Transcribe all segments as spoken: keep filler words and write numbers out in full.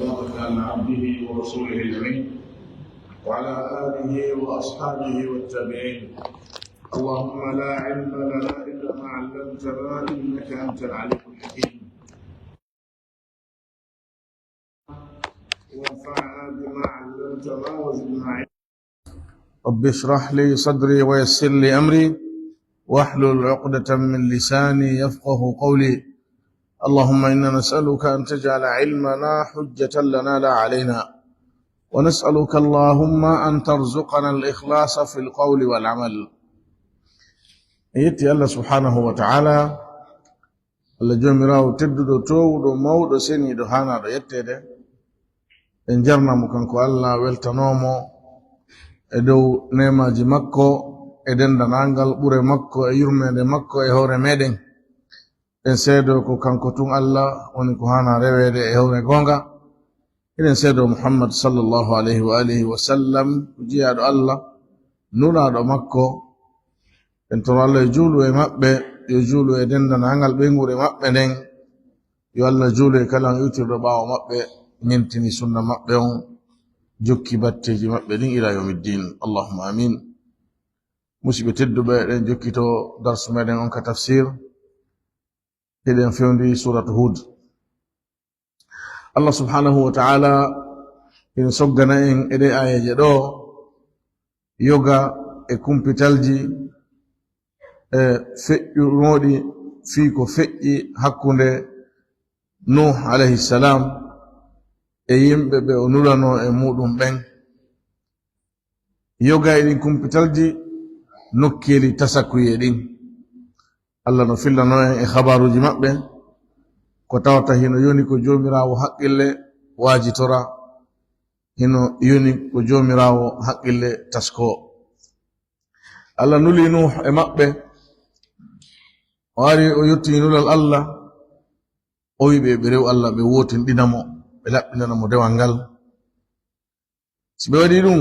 وبارك على عبده ورسوله الأمين وعلى آله وأصحابه والتابعين. اللهم لا علم لنا إلا ما علمتنا إنك أنت العليم الحكيم. وانفعنا بما علمتنا وزدنا علما. رب اشرح لي صدري ويسر لي أمري واحلل عقدة من لساني يفقه قولي. اللهم إنا نسألك أن تجعل علمنا حجة لنا لا علينا، ونسألك اللهم أن ترزقنا الإخلاص في القول والعمل. En yetti Allah subhanahu wa ta'ala, Allah Joomiraawo tedduɗo, toowuɗo, mawɗo, seniiɗo, haanaaɗo yetteede. En njarnaa mo kanko Allah, weltanoo mo e dow neemaaji makko, e denndanangal ɓure makko, e yurmeende makko e hoore meeɗen. En seedoo ko kanko tun Allah woni ko haanaa reweede e hoore goonga. Eɗen seedoo Muhammad sallallahu alayhi wa alihi wa sallam ko jiyaaɗo Allah, nulaaɗo makko. En toro Allah yo juulu e maɓɓe, yo juulu e denndanangal ɓeynguure maɓɓe nden. Yo Allah juulu e kala on iwtirɗo ɓaawo maɓɓe, ñentini sunna maɓɓe on, jokki batteeji maɓɓe ɗin ila yawmiddin. Allahumma amin. Musiɓɓe tedduɓe, eɗen jokkito darsu meɗen on ka tafsir. Eɗen fewndi suratu Hud. Allah subhanahu wa ta'ala ina soggana en e ɗe aayeeje ɗo yoga e kumpitalji e feƴƴunooɗi fii ko feƴƴi hakkunde Nuh alayhi salam e yimɓe ɓe o nulanoo e muɗum ɓen. Yoga e ɗin kumpitalji nokkeeli tasakuyee ɗin. Allah no fillanoo en e habaaruuji maɓɓe, ko tawata hino yoni ko Joomiraawo haqqille waajitora, hino yoni ko Joomiraawo haqqille taskoo. Allah nuli Nuh e maɓɓe, o ari o yetti nulal Allah, o wi'i ɓe, ɓe rewu Allah, ɓe wootinɗina mo, ɓe laɓɓinana mo dewal ngal. Si ɓe waɗii ɗum,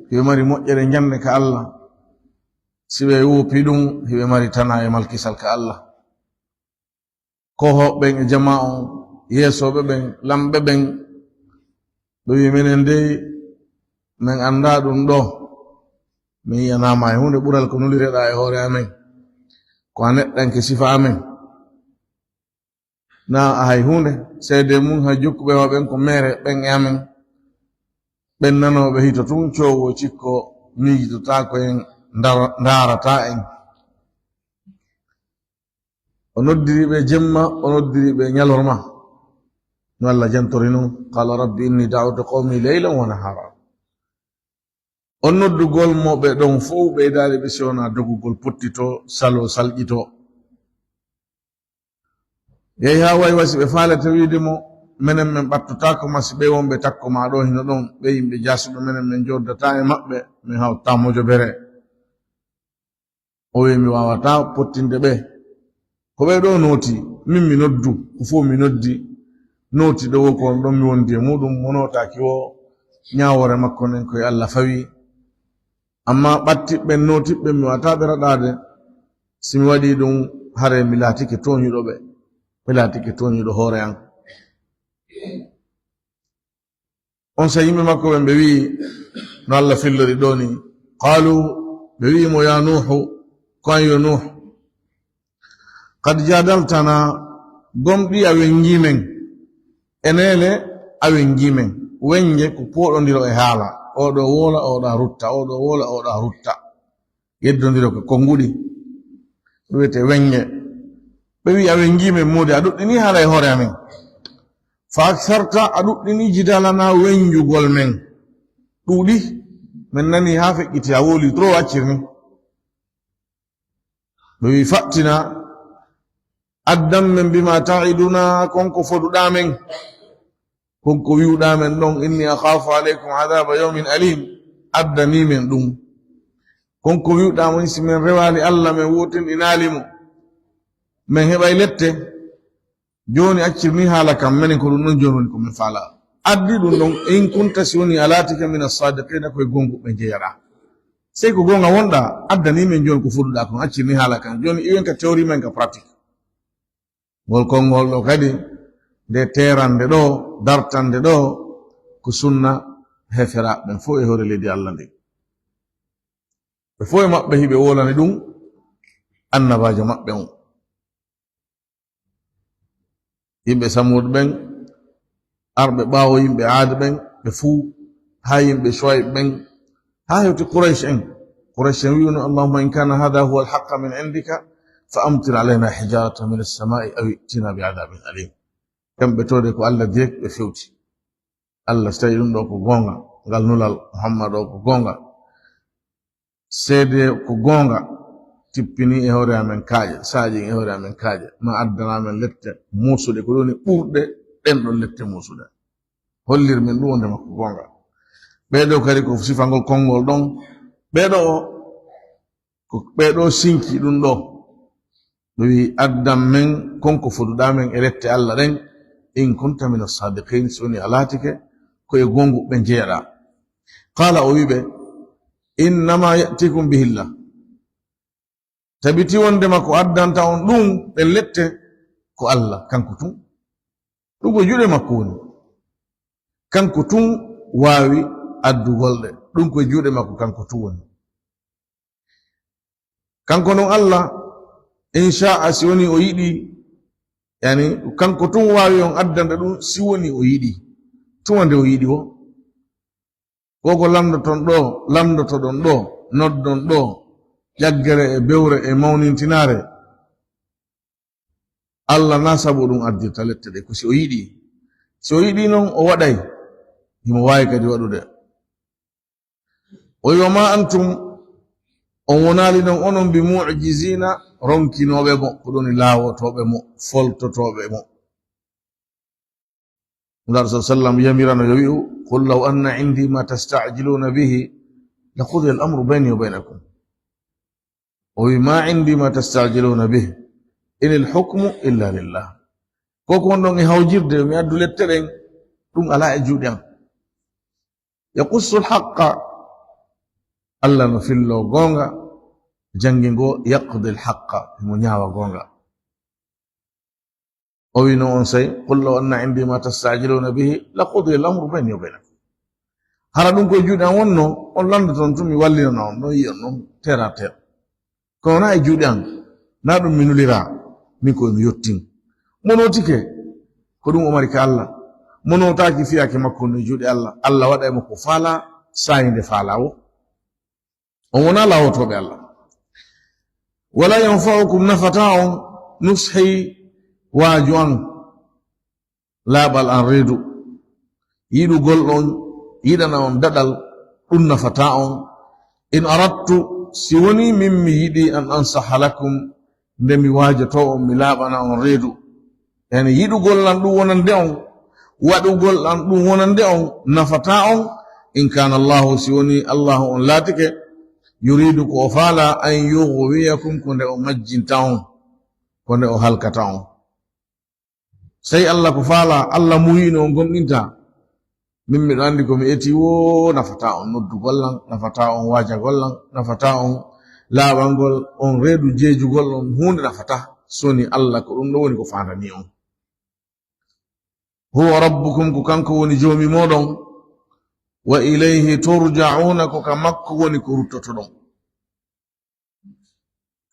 hiɓe mari moƴƴere njannde ka Allah. Si ɓe woopii ɗum, hiɓe mari tanaa e malkisal ka Allah. Kohoɓe ɓen e jamaa on, yeesooɓe ɓen, lamɓe ɓen, ɓe wi'i, menen dey, men anndaa ɗum ɗoo. Min yiyanaama e huunde ɓural ko nulireɗaa e hoore amen. Ko a neɗɗanke sifa amen. Na a hay huunde, seede mun hay jokkuɓe ma ɓen ko meere ɓen e amen. Ɓen nanooɓe hito tun, coowo cikko, miijitotaako en, ndar-, ndaarataa en. O noddiri ɓe jemma, o noddiri ɓe ñalorma. No Allah jantori non, qala rabbi inni da'awtu qawmi laylan wa nahara. On noddugol mo ɓe ɗon fow ɓeydaali ɓe si wonaa dogugol pottito, salo salƴito. Yehi haa wayi wasi ɓe faalata wiide mo, menen men ɓattotaako ma si ɓe wonɓe takko maa ɗoo hino ɗon, ɓe yimɓe jaasuɓe menen, men jooɗdataa e maɓɓe, men hawtataa mojobere. O wi'i, mi waawataa pottinde ɓe. Ko ɓee ɗoo nooti, min mi noddu, ko fow mi noddi. Nooti ɗo wo ko on ɗon mi wondi e muɗum, mo nootaaki wo, ñaawoore makko nden ko e Allah fawi. Amma ɓattiɓɓe, nootiɓɓe, mi waawataa ɓe raɗaade. Si mi waɗii ɗum, haray mi laatike tooñuɗo ɓe. Mi laatike tooñuɗo hoore an. On sa yimɓe makko ɓen ɓe wi'i, no Allah fillori ɗoo ni, qaalu, ɓe wi'i mo, yaa Nuuhu, ko an yo Nuuh, qad jaadaltana, gomɗii a wenngii men, eneele a wenngii men. Wennje ko pooɗondiro e haala, oo ɗoo woola, oo ɗoo rutta, oo ɗoo woola, oo ɗoo rutta. Yeddondiro ko konnguɗi, ɗum wiyetee wennje. Ɓe wi'i, a wenngii men moodi, a ɗuɗɗinii haala e hoore amen. Fa aksarta, a ɗuɗɗinii jidaalana wennjugol men. Ɗuuɗi, men nanii haa feƴƴiti, a wooli trop, accir ni. Ɓe wi'i, fa'tina, addan men, bima ta'iduna, kon ko foduɗaa men. Kon ko wi'uɗaa men ɗon, inni akhaafu alaykum adhaaba yawmin aliim, addanii men ɗum. Kon ko wi'uɗaa men, si men rewaali Allah, men wootinɗinaali mo, men heɓay lette. Jooni accir ni haala kan, menen ko ɗum ɗon jooni woni ko men faalaa. Addi ɗum ɗon, in kunta, si woni a laatike, mina saadiqiina, ko e gonguɓe njeyaɗaa. Sey ko goonga wonɗaa, addanii men jooni ko foduɗaa kon, accir ni haala kan. Jooni iwen ka théorie men ka pratique. Ngol konngol ɗoo kadi, Nde teerande ɗo, dartande ɗo, ko sunna heferaaɓe ɓen fof e hoore leydi Allah ndin. Ɓe fof e maɓɓe hiɓe wolani ɗum annabaajo maɓɓe on. Yimɓe Samuud ɓen, arɓe ɓaawo yimɓe Aad ɓen, ɓe fuu, haa yimɓe Shuayb ɓen, haa hewti Quraysh en. Quraysh en wi'uno, "Allahumma in kana hadha huwa al-haqqa min indika, fa amtir alayna hijaratan min as-sama'i aw i'tina bi adhabin alim." Kamɓe towde ko Allah direct ɓe fewti. Allah, so tawi ɗum ɗo ko goonga, ngal nulal Muhammad o ko goonga, seede ko goonga, tippini e hoore amen kaaƴe, saaƴi e hoore amen kaaƴe, ma addana amen lette muusuɗe, ko woni ɓurɗe ɗen ɗon lette muusuɗe. Hollir min ɗum wonde makko goonga. Ɓee ɗo kadi ko sifangol konngol ɗon. Ɓee ɗo o, ko ɓee ɗo sinki ɗum ɗo. Ɓe wi, "Addan men kon ko foduɗaa men e lette Allah ɗen, in kunta mina sadiqin, so woni a laatike ko e goongu ɓe jeeɗa." Qala, o wi ɓe, "Innama ya'tikum bihillah." Tabiti wondema ko addanta on ɗum ɗen lette ko Allah, kanko tun. Ɗum ko juuɗe makko woni. Kanko tun waawi addugol ɗe. Ɗum ko juuɗe makko kanko tun woni. Kanko non Allah, in sha'a, si woni o yiɗi, yani, kanko tun waawi on addande ɗum si woni o yiɗi. Tuma nde o yiɗi o. Ko ko landoton ɗo, landotoɗon ɗo, noddon ɗo, ƴaggere e bewre e mawnintinaare. Allah na sabu ɗum addirta lette ɗe, ko si o yiɗi. Si o yiɗi non, o waɗay. Himo waawi kadi waɗude. O wi, "Wa ma antum, on wonaali non onon bi mu'jizina, ronkinooɓe mo, ko ɗoni laawotooɓe mo, foltotooɓe mo." Nulaaɗo sallallahu alaihi wasallam yamirano yo wi'u, "Qul law anna indi ma tasta'jiluna bihi, la qudiya al-amru bayni wa baynakum." O wi, "Ma indi ma tasta'jiluna bihi, inil hukmu illa lillah." Ko ko wonɗon e hawjirde, mi addu lette ɗen, ɗum alaa e juuɗe am. Yaqussu al-haqqa, Allah no fillo goonga, janngi ngo, yaqdi al-haqqa, mo ñaawa goonga. O wi no on sey, "Qul law anna indi ma tasta'jiluna bihi, la qudiya al-amru bayni wa baynakum." Hara ɗum koye juuɗe am wonno, on landoton tun, mi wallinana on, non yi'on non, terre à terre. Kono na e juuɗe am, na ɗum mi nulira, min ko mi yottin. Mo notike, ko ɗum o mari ka Allah. Mo notaaki, fiyaake makko no e juuɗe Allah. Allah waɗa e mo ko faala, saa'i nde faala o. On wona laawotooɓe Allah. "Wala yanfa'ukum", nafata on, "nushi", waaju an, laaɓal an, reedu, yiɗugol on, yiɗana on daɗal, ɗum nafata on. "In aradtu", si woni min mi yiɗi, "an ansaha lakum", nde mi waajoto on, mi laaɓana on reedu. Yani yiɗugol lan ɗum wonande on, waɗugol lan ɗum wonande on, nafata on. "In kana Allahu", si woni Allahu on laatike, "yuridu", ko o faala, "an yughwiyakum", ko nde o majjinta on, ko nde o halkata on. Sey Allah ko faala, Allah muuyino on gomɗinta. Min miɗo anndi ko mi eti woo nafata on noddugol lan, nafata on waajagol lan, nafata on laaɓangol on reedu jeejugol on huunde nafata. Soni Allah ko ɗum ɗo woni ko faandani on. "Huwa rabbukum", ko kanko woni joomi mooɗon. "Wa ilayhi turja'una", ko ka makko woni ko ruttotoɗon.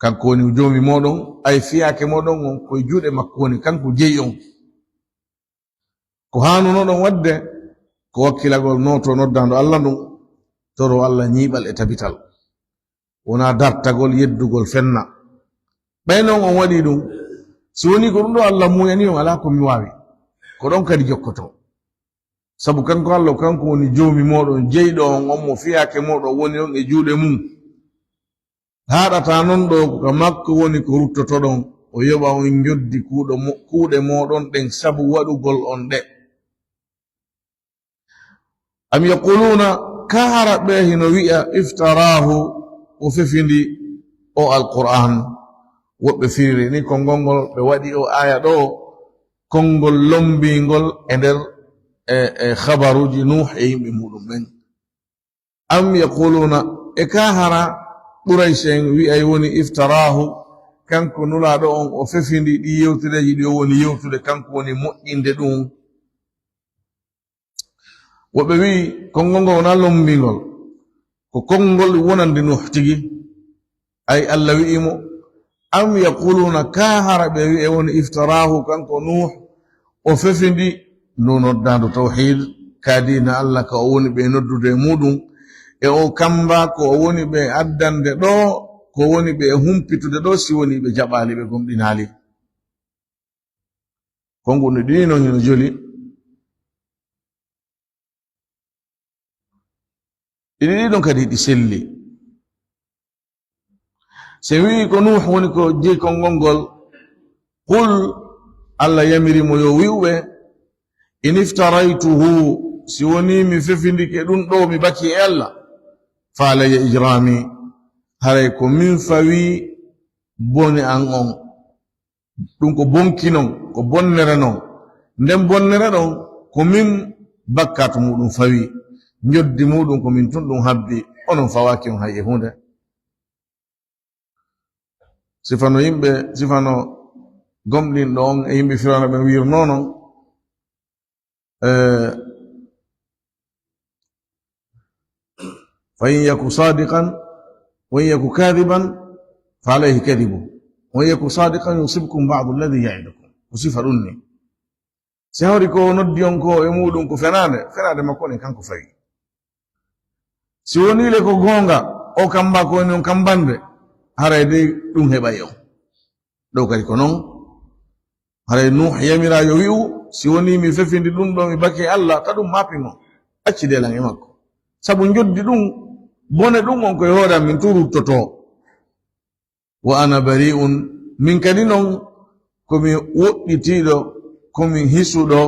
Kanko woni joomi mooɗon, ay fiyaake mooɗon on, ko e juuɗe makko woni, kanko jeyi on. Ko haanunoɗon waɗde, ko wakkilagol nooto noddaandu Allah ndun, toro Allah ñiiɓal e tabital. Wonaa dartagol, yeddugol, fenna. Ɓay non on waɗii ɗum, si wonii ko ɗum ɗo Allah muuyanii on, alaa ko mi waawi. Ko ɗon kadi jokkotoo. Sabu kanko Allah, kanko woni joomi mooɗon, jeyɗo on, on mo fiyaake mooɗon woni on e juuɗe mum. Haaɗataa non ɗo, ko ka makko woni ko ruttotoɗon, o yoɓa on njoddi kuuɗo mo-, kuuɗe mooɗon ɗen sabu waɗugol on ɗe. Am yaquluna, kaa hara ɓe hino wi'a, iftaraahu, o fefindi o Alqur'aan. Woɓɓe firiri ni konngol ngol ɓe waɗi o aaya ɗo, konngol lombiingol e nder, e, e khabaruuji Nuuh e yimɓe muuɗum ɓen. Am yaquluna, e kaa hara Quraysh en wi'ay woni iftaraahu, kanko Nulaaɗo on, o fefindi ɗi yewtereeji ɗi o woni yewtude, kanko woni moƴƴinde ɗum. Woɓɓe wi'i, konngol ngol wonaa lommbingol, ko konngol wonande Nuuh tigi. Ay, Alla wi'i mo, "Am yaquluuna, kaa hara ɓe wi'e woni iftaraahu, kanko Nuuh, o fefindi ndu noddaandu tawhiid, ka diina Alla ka o woni ɓe noddude e muuɗum, e o kamba ko o woni ɓe addande ɗo, ko woni ɓe humpitude ɗo, si woni ɓe jaɓaali, ɓe gomɗinaali." Konngol ɗiɗi non hino joli. Ɗiɗi ɗiɗon kadi ɗi selli. Si wi'i ko Nuuh woni ko jeyi konngol ngol, qul, Alla yamiri mo yo wi'u ɓe, in iftaraytuhu, si woni mi fefindike ɗum ɗo mi baki e Alla, fa alayya ijrami, haray ko min fawi bone an on. Ɗum ko bonki non, ko bonnere non. Nden bonnere ɗon, ko min bakkaatu muuɗum fawi. Njoddi muuɗum ko min tun ɗum habbi, onon fawaaki on hay e huunde. Sifano yimɓe, sifano gomɗinɗo on e yimɓe Firawna ɓen wi'irnoo non, eh, فإن يك صادقا وإن يك كاذبا فعليه كذبه وإن يك صادقا يصبكم بعض الذي يعدكم. Ko sifa ɗum ni. Si hawri ko noddi on ko e muuɗum ko fenaande, fenaande makko ne kanko fawi. Si wonii le ko goonga, o kamba ko woni on kambande, haray dey ɗum heɓay on. Ɗo kadi ko non. Haray Nuuh yamiraa yo wi'u, si wonii mi fefindi ɗum ɗo mi baki e Alla, ka ɗum maapin on. Acci deelan e makko. Sabu njoddi ɗum, bone ɗum on ko e hoore am min tun ruttotoo. Wa ana bari'un, min kadi non ko mi woɗɗitiiɗo, ko mi hisuɗo,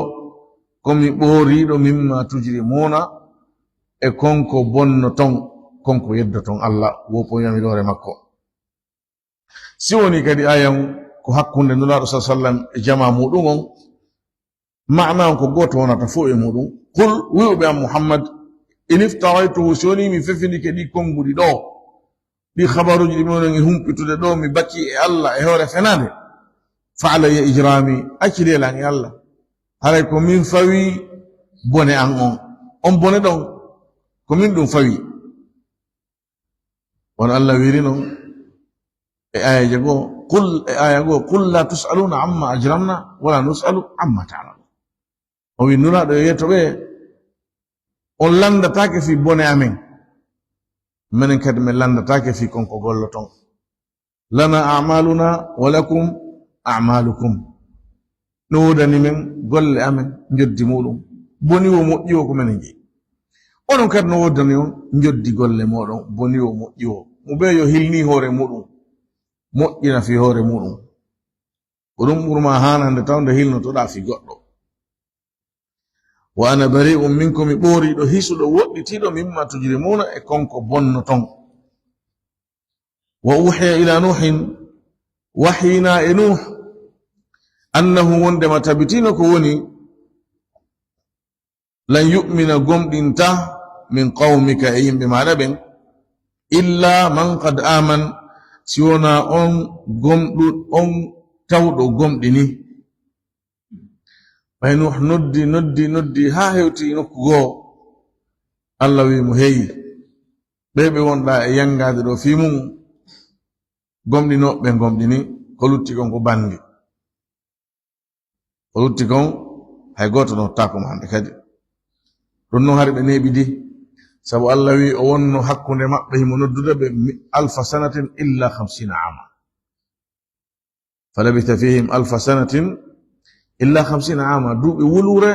ko mi ɓooriiɗo mimma tujrimuuna, e kon ko bonnoton, kon ko yeddoton Alla, woppo yamiroore makko. Si woni kadi ayan ko hakkunde Nulaaɗo sa sallam e jamaa muuɗum on, maana on ko gooto wonata fof e muuɗum. Qul, wi'u ɓe an Muhammad, in iftaraytuhu, si woni mi fefindike ɗi konnguɗi ɗo, ɗi habaruuji ɗi mi woni e humpitude ɗo, mi baki e Alla e hoore fenaande, fa alayya ijrami, acci deelan e Alla. Haray ko min fawi bone an on. On bone ɗon, ko min ɗum fawi. Wano Alla wiiri non e aayeeje goo, qul, e aaya goo, "Qul la tus'aluna amma ajramna, wala nus'alu amma ta'malun." O wi'i, Nulaaɗo, yo yetto ɓe, on lanndataake fii bone amen. Menen kadi men lanndataake fii kon ko golloton. "Lana a'maluna wa lakum a'malukum." No woodani men golle amen, njoddi muuɗum. Boni wo moƴƴi wo ko menen jeyi. Onon kadi no woodani on njoddi golle mooɗon, boni wo moƴƴi wo. Mo bee yo hilni hoore muuɗum, moƴƴina fii hoore muuɗum. Ko ɗum ɓurma haanande taw nde hilnotoɗaa fii goɗɗo. "Wa ana bari'un minkum", mi ɓooriiɗo, hisuɗo, woɗɗitiiɗo, "mimma tujrimuuna", e kon ko bonnoton. "Wa uhiya ila Nuuhin", wahyinaa e Nuuh, "annahu", wondema tabitino ko woni, "lan yu'mina", gomɗinta, "min qawmika", e yimɓe maaɗa ɓen, "illa man qad aman", si wonaa on gomɗu-, on tawɗo gomɗini. Ɓay Nuuh noddi, noddi, noddi, haa hewti nokku goo, Alla wi'i mo, "Hey, ɓee ɓe wonɗaa e yanngaade ɗoo fii mun, gomɗinooɓe ɓe gomɗini, ko lutti kon ko banndi. Ko lutti kon, hay gooto nootaako mo hannde kadi." Ɗum non hari ɓe neeɓidi, sabu Alla wi'i o wonno hakkunde maɓɓe, himo noddude ɓe mi-, alfa sanatin illa khamsina aama. "Falabitha fihim alfa sanatin illa khamsina aama", duuɓi wuluure,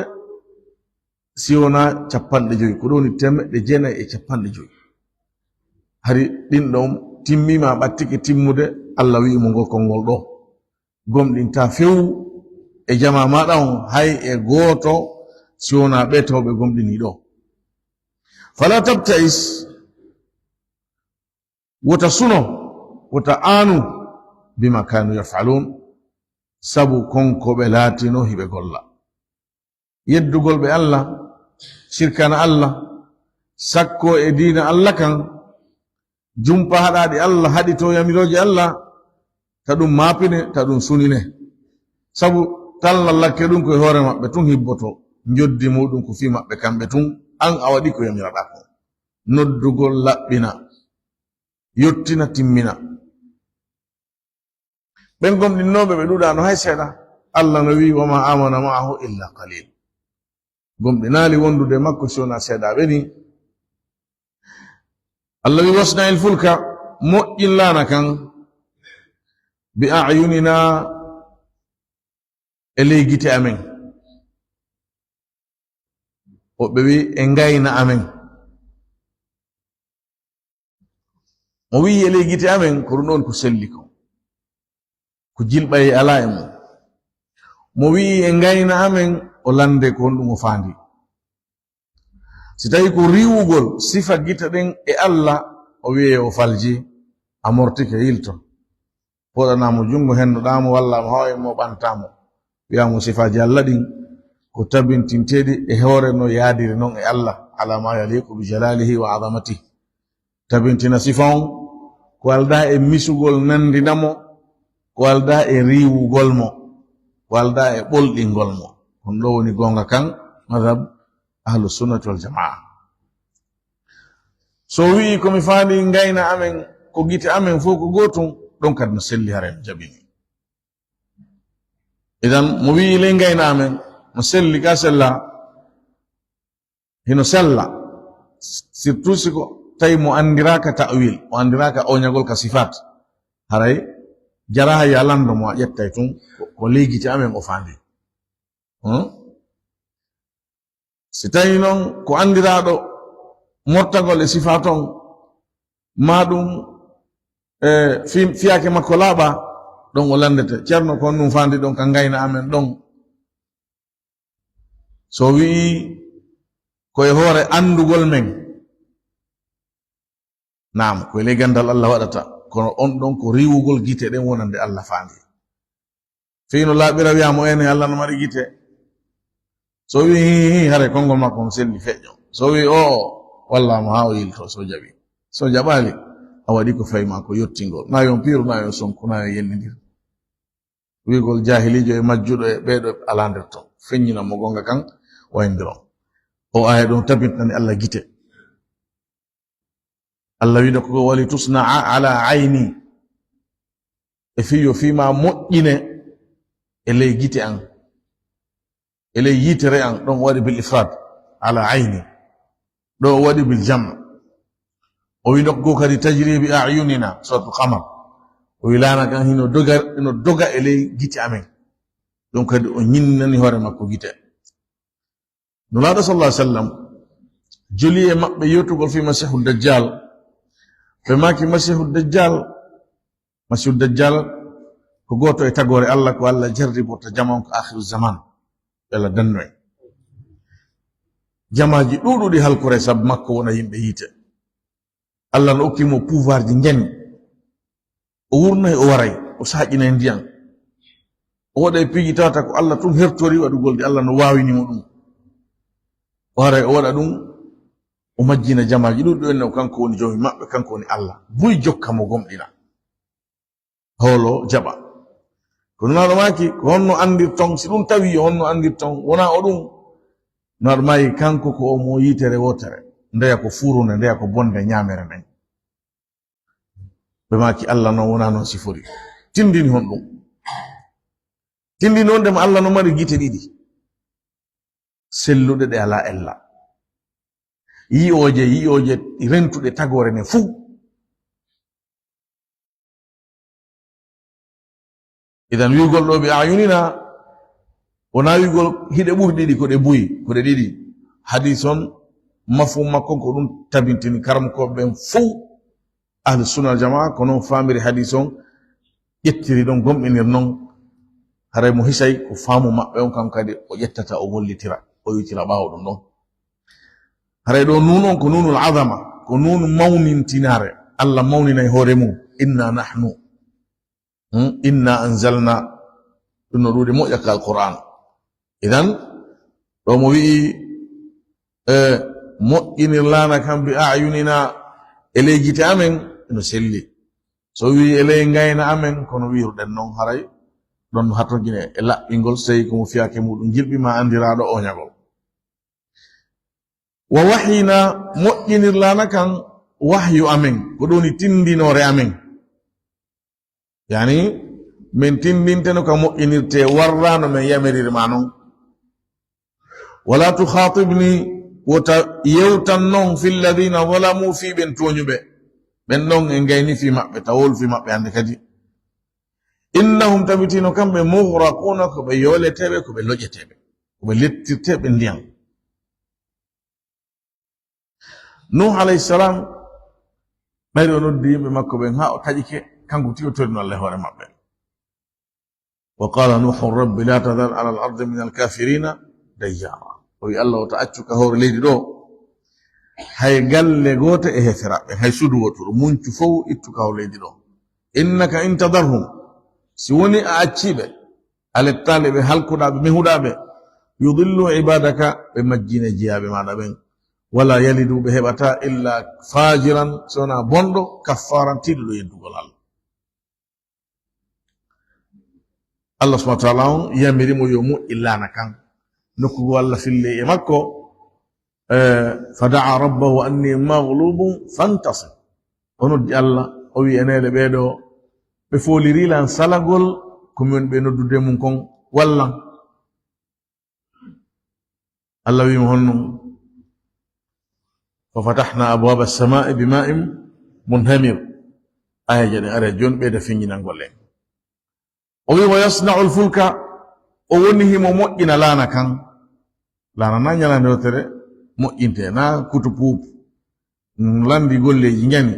si wonaa cappanɗe jowi, ko ɗum woni teemeɗɗe jeenayi e cappanɗe jowi. Hari ɗin ɗon timmiima, ɓattike timmude, Alla wi'i mo ngol konngol ɗoo. Gomɗintaa few e jamaa maaɗa on, hay e gooto, si wonaa ɓee tawɓe gomɗinii ɗoo. "Fala tabta'is", wota suno, wota aanu, "bima kanu yaf'alun", sabu kon ko ɓe laatino hiɓe golla. Yeddugol ɓe Alla, sirkana Alla, sakko e diina Alla kan, jumpa haɗaaɗi Alla, haɗitoo yamirooje Alla, Ta ɗum maapine, ta ɗum sunine. Sabu talla lakke ɗum ko e hoore maɓɓe tun hibboto, njoddi muɗum ko fii maɓɓe kamɓe tun, an a waɗi ko yamiraɗaa kon. Noddugol laɓɓina, yottina timmina. Ɓen gomɗinnooɓe ɓe ɗuuɗaano hay seeɗa. Allah no wi'i, "Wa ma amana ma'ahu illa qalil." Gomɗinaali wondude e makko si wonaa seeɗaaɓe ni. Allah wi'i, "Wasna'il fulka, moƴƴin laana kan, bi a'yunina, e ley gite amen." Woɓɓe wi'i, "E ngayna amen." Mo wi'i, "E ley gite amen," ko ɗum ɗon ko selli kon. Ko jilɓayee alaa e mum. Mo wi'i, "E ngayna amen," o lande ko honɗum o faandi. Si tawi ko riiwugol sifa gite ɗen e Allah, o wi'e o falji, a mortike, yilto. Poɗanaa mo junngo, hennoɗaa mo, walla mo hawa e mo, ɓantaa mo. Wi'aa mo sifaaji Allah ɗin ko tabintinteeɗi e hoore no yaadiri non e Allah, ala ma yaliqu bi jalalihi wa azamatihi. Tabintina sifa on ko aldaa e misugol nanndina mo, ko aldaa e riiwugol mo, ko aldaa e ɓolɗingol mo. Kon ɗoo woni goonga kan madhab ahlu sunnati wal jamaa. So wi'i ko mi faandi ngayna amen, ko gite amen fof ko gootum, ɗon kadi no selli, haray no jaɓini. Idan mo wi'i ley ngayna amen, no selli, ka sella, hino sella. Surtout si ko tawi mo anndiraaka ta'wil, o anndiraaka oñagol ka sifaat, haray jaraa yo a lanndo mo, a ƴettay tun ko, ko ley gite amen o faandi. Hmm? Si tawi non ko anndiraaɗo mortagol e sifaat on, maa ɗum, e, fi-, fiyaake makko laaɓa, ɗon o lanndete. Ceerno, ko honɗum faandi ɗon ka ngayna amen ɗon? So wi'i ko e hoore anndugol men, naam, ko e ley ganndal Allah waɗata, kono on ɗon ko riiwugol gite ɗen wonande Allah faandi. Fii no laaɓira wi'aa mo ene Allah no mari gite. So wi'i hii, hii, haray konngol makko on selli feƴƴo. So wi'i oo, walla mo haa o yilto, so jaɓi. So jaɓaali, a waɗi ko fayi maa ko yottingol. Na yo on piiru, na yo on sonku, na yo on yennindir. Wi'ugol jaahiliijo e majjuɗo e ɓeeɗo alaa nder ton. Feññina mo goonga kan, wayndiron. O aaya ɗum tabintani Allah gite. Allah wi'no ko wali tusna'a ala ayni. E fii yo fii maa moƴƴine e ley gite an. E ley yitere an, ɗon o waɗi bil ifrad, ala ayni. Ɗo o waɗi bil jam. O wi'no ko kadi tajri bi a'yunina, suratul Qamar. O wi laana kan hino doga, hino doga e ley gite amen. Ɗum kadi o ñinnani hoore makko gite. Nulaaɗo sallallahu alaihi wasallam joli e maɓɓe yewtugol fii Masiihu Dajjal. Ɓe maaki Masiihu Dajjal, Masiihu Dajjal ko gooto e tagoore Allah, ko Allah jarriborta jamaa on ko aakhiru zaman. Yo Allah dandu en. Jamaaji ɗuuɗuɗi halkore sabu makko wona yimɓe yiite. Allah no okki mo pouvoir ji ngen. O wurnay, o waray, o saaƴinay ndiyan. O waɗay piiji tawata ko Allah tun hertori waɗugol ɗi, Allah no waawini mo ɗum. O waray, o waɗa ɗum, o majjina jamaaji ɗuuɗɗi, o wi'a kanko woni joomi maɓɓe, kanko woni Allah. Buy jokka mo gomɗina. Hoolo jaɓa. Ko Nulaaɗo maaki, ko honno anndirton, si ɗum tawi, honno anndirton, wonaa o ɗum. Nulaaɗo maaki, kanko ko o mo yitere wootere. Ndeya ko fuurunde, ndeya ko bonde ñaamere nden. Ɓe maaki, Allah non wonaa non sifori. Tindini honɗum? Tindini on dem Allah no mari gite ɗiɗi. Selluɗe ɗe alaa ella. Yi'ooje, yi'ooje rentuɗe tagoore nden fuu. Idan wi'ugol ɗo bi a'yunina, wonaa wi'ugol hiɗe ɓuri ɗiɗi, ko ɗe buy, ko ɗe ɗiɗi. Hadiis on, mafhum makko ko ɗum tabintini karamkooɓe ɓen fow, ahlu sunna wal jamaa, ko non faamiri hadiis on, ƴettiri ɗon, gomɗinir non. Haray mo hisay ko faamu maɓɓe on, kan kadi o ƴettata, o gollitira, o yewtira ɓaawo ɗum ɗon. Haray ɗo nuun on ko nuunul azama, ko nuun mawnintinaare. Allah mawninay hoore mum. Inna nahnu, hmm, inna anzalna, ɗum no ɗuuɗi moƴƴa ka Alqur'aan. Idan, ɗo mo wi'i, e, moƴƴinir laana kan bi a'yunina, e ley gite amen, no selli. So wii e ley ngayna amen, kono wiiruɗen noon haray ɗon hatojine e laɓɓingol, so tawi ko mo fiyake muɗum jilɓi ma anndiraaɗo oñagol. Wa wahyina, moƴƴinir laana kan wahyu amen, ko ɗum woni tindinoore amen. Yani, min tindinteno ka moƴƴinirte warra no min yamiriri ma noon. Wala tukhatibni, wota yewtan noon fi lladhina zalamu, fii ɓen tooñuɓe. Ɓen ɗon en gayni fii maɓɓe, tawol fii maɓɓe hannde kadi. Innahum, tabitino kamɓe, mughraquna, ko ɓe yooleteeɓe, ko ɓe loƴeteeɓe, ko ɓe lettirteeɓe ndiyan. Nuh alayhi salam, ɓayri o noddi yimɓe makko ɓen, haa o taƴike, kanko tigi o torino Allah e hoore maɓɓe. Wa qala Nuhu rabbi la tadhar ala al-ardi min al-kafirina dayyara. O wi Allah, wota accu ka hoore leydi ɗo hay galle goote e heeferaaɓe, hay suudu wooturu, muncu fow ittu ka hoore leydi ɗo. Innaka in tadharhum, si woni a acciiɓe, a lettaali ɓe, halkuɗaa ɓe, mehuɗaa ɓe, yudillu ibadaka, ɓe majjine jeyaaɓe maaɗa ɓen. Wala yalidu, ɓe heɓata illa fajiran, so wonaa bonɗo, kaffaran, tiiɗuɗo yeddugol Allah. Allah subhanahu wa ta'ala on yamiri mo yo moƴƴin laana kan. Nokku goo Allah filli e makko, eh, fa da'a rabbahu anni maghlubun fantasir. O noddi Allah, o wi, "Eneele ɓee ɗoo, ɓe fooliri lan salagol, ko min ɓe noddude mun kon, wallan." Allah wi mo honno? Fa fatahna abwaba as-sama'i bima'in munhamir. Aya jaɗe are jooni ɓeyda feññinangol en. O wi, "Wa yasna'ul fulka", o woni himo moƴƴina laana kan. Laana na ñalaande wootere moƴƴinte, na kutu puupu. Mm, lanndi golleeji ñani.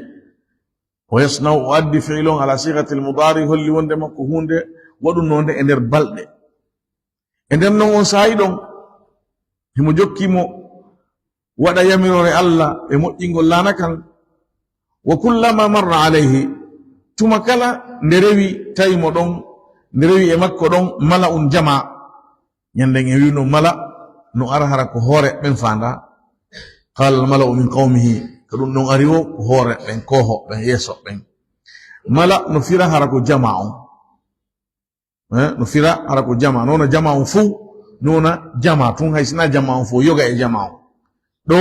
"Wa yasna'u", o addi fi'il on ala sighatil mudari, holli wonde makko huunde waɗunnoonde e nder balɗe. E nder non on saa'i ɗon, himo jokki mo waɗa yamiroore Allah e moƴƴingol laana kan. Wa kullama marra alayhi, tuma kala nde rewi tawi mo ɗon, nde rewi e makko ɗon, mala'un jama. Ñanden en wi'uno mala no ara hara ko hoore ɓen faanda. Qala al mala'u min qawmihi, ko ɗum ɗon ari o, ko hoore ɓen, kooho ɓen, yeeso ɓen. Mala no fira hara ko jama on. Eh, no fira hara ko jama, no wona jama on fow, no wona jama tun, hay sina jama on fow, yoga e jama on. Ɗo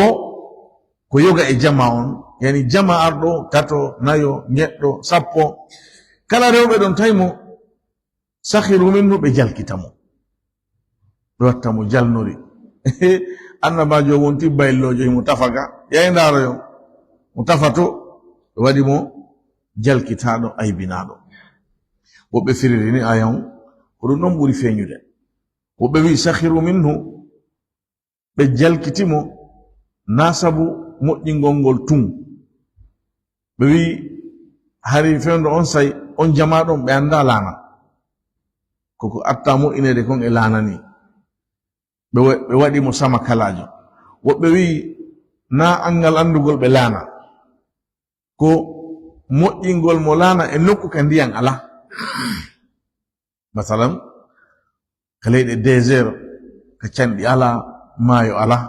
ko yoga e jama on, yani jama arɗo, tato, nayo, ñeɗɗo, sappo. Kala rewɓe ɗon tawi mo, sakhiru minhu, ɓe jalkita mo. Ɓe watta mo jalnori. Annabaajo wonti bayloojo, himo tafa ga. Yayi ndaaro yo. Mo tafato, ɓe waɗi mo jalkitaaɗo, aybinaaɗo. Woɓɓe firiri ni aya on, ko ɗum ɗon ɓuri feeñude. Woɓɓe wi'i, sakhiru minhu, ɓe jalkiti mo, na sabu moƴƴingol ngol tun. Ɓe wi'i, hari fewndo on say, on jamaa ɗon, ɓe anndaa laana. Ko ko arta moƴƴineede kon e laana ni. Ɓe wa-, ɓe waɗi mo sama kalaajo. Woɓɓe wi'i, na anngal anndugol ɓe laana. Ko moƴƴingol mo laana e nokku ka ndiyan alaa. Masalan, ka leyɗe désert, ka canɗi alaa, maayo alaa.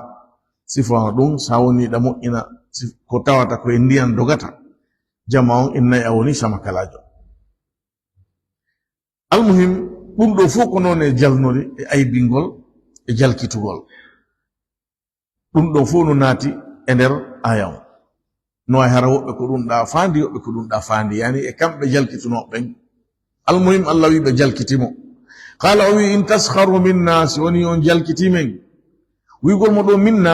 Sifo ɗum, sa woni ɗa moƴƴina, sif-, ko tawata ko e ndiyan dogata, jama on innay a woni sama kalaajo. Almuhim, ɗum ɗo fof ko noon e jalnori, e aybingol, e jalkitugol. Ɗum ɗon fof no naati e nder aya on. No ay hara woɓɓe ko ɗum ɗa faandi, woɓɓe ko ɗum ɗa faandi. Yani e kamɓe jalkitunooɓe ɓen. Almuhim, Allah wi ɓe jalkiti mo. Qala, o wi, "In taskharu minna", si woni on jalkiti men. Wi'gol mo ɗo minna,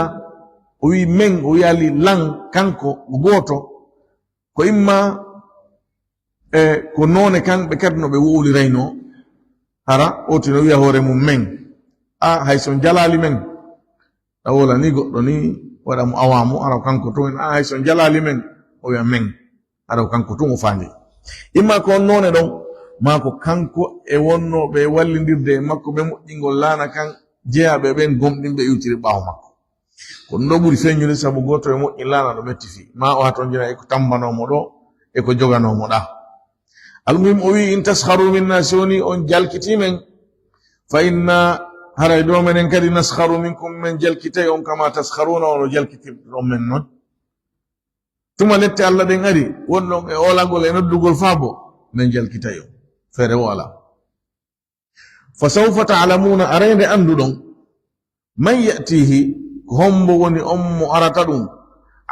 o wi men, o wi'ali lan, kanko, o gooto. Ko imma, e, ko noone kamɓe kadi no ɓe wowliraynoo. Hara, o tino wi'a hoore mum men. A, hay so on jalaali men. A wowla ni goɗɗo ni, waɗa mo awaamu, hara ko kanko tun. A, hay so on jalaali men, o wi'a men. Hara ko kanko tun o faandi. Imma ko on noone ɗon, maa ko kanko e wonnooɓe e wallindirde e makko ɓe moƴƴingol laana kan, jeyaaɓe ɓen gomɗinɓe iwtiri ɓaawo makko. Ko ɗum ɗo ɓuri feeñude, sabu gooto e moƴƴin laana ɗo metti fii. Maa o hatonjina e ko tambanoo mo ɗo, e ko joganoo mo ɗa. Almuhim, o wi'i, "In taskharu minna", si woni on jalkiti men, "fa inna", haray ɗo menen kadi, "naskharu minkum", men jalkitay on, "kama taskharuna", ono jalkitirɗon men non. Tuma lette Allah ɗen ari, wonɗon e oolagol e noddugol faabo, men jalkitay on. Feere wo alaa. Fa sawfa ta'lamuuna, arayde annduɗon, man ya'tiihi, ko hombo woni on mo arata ɗum,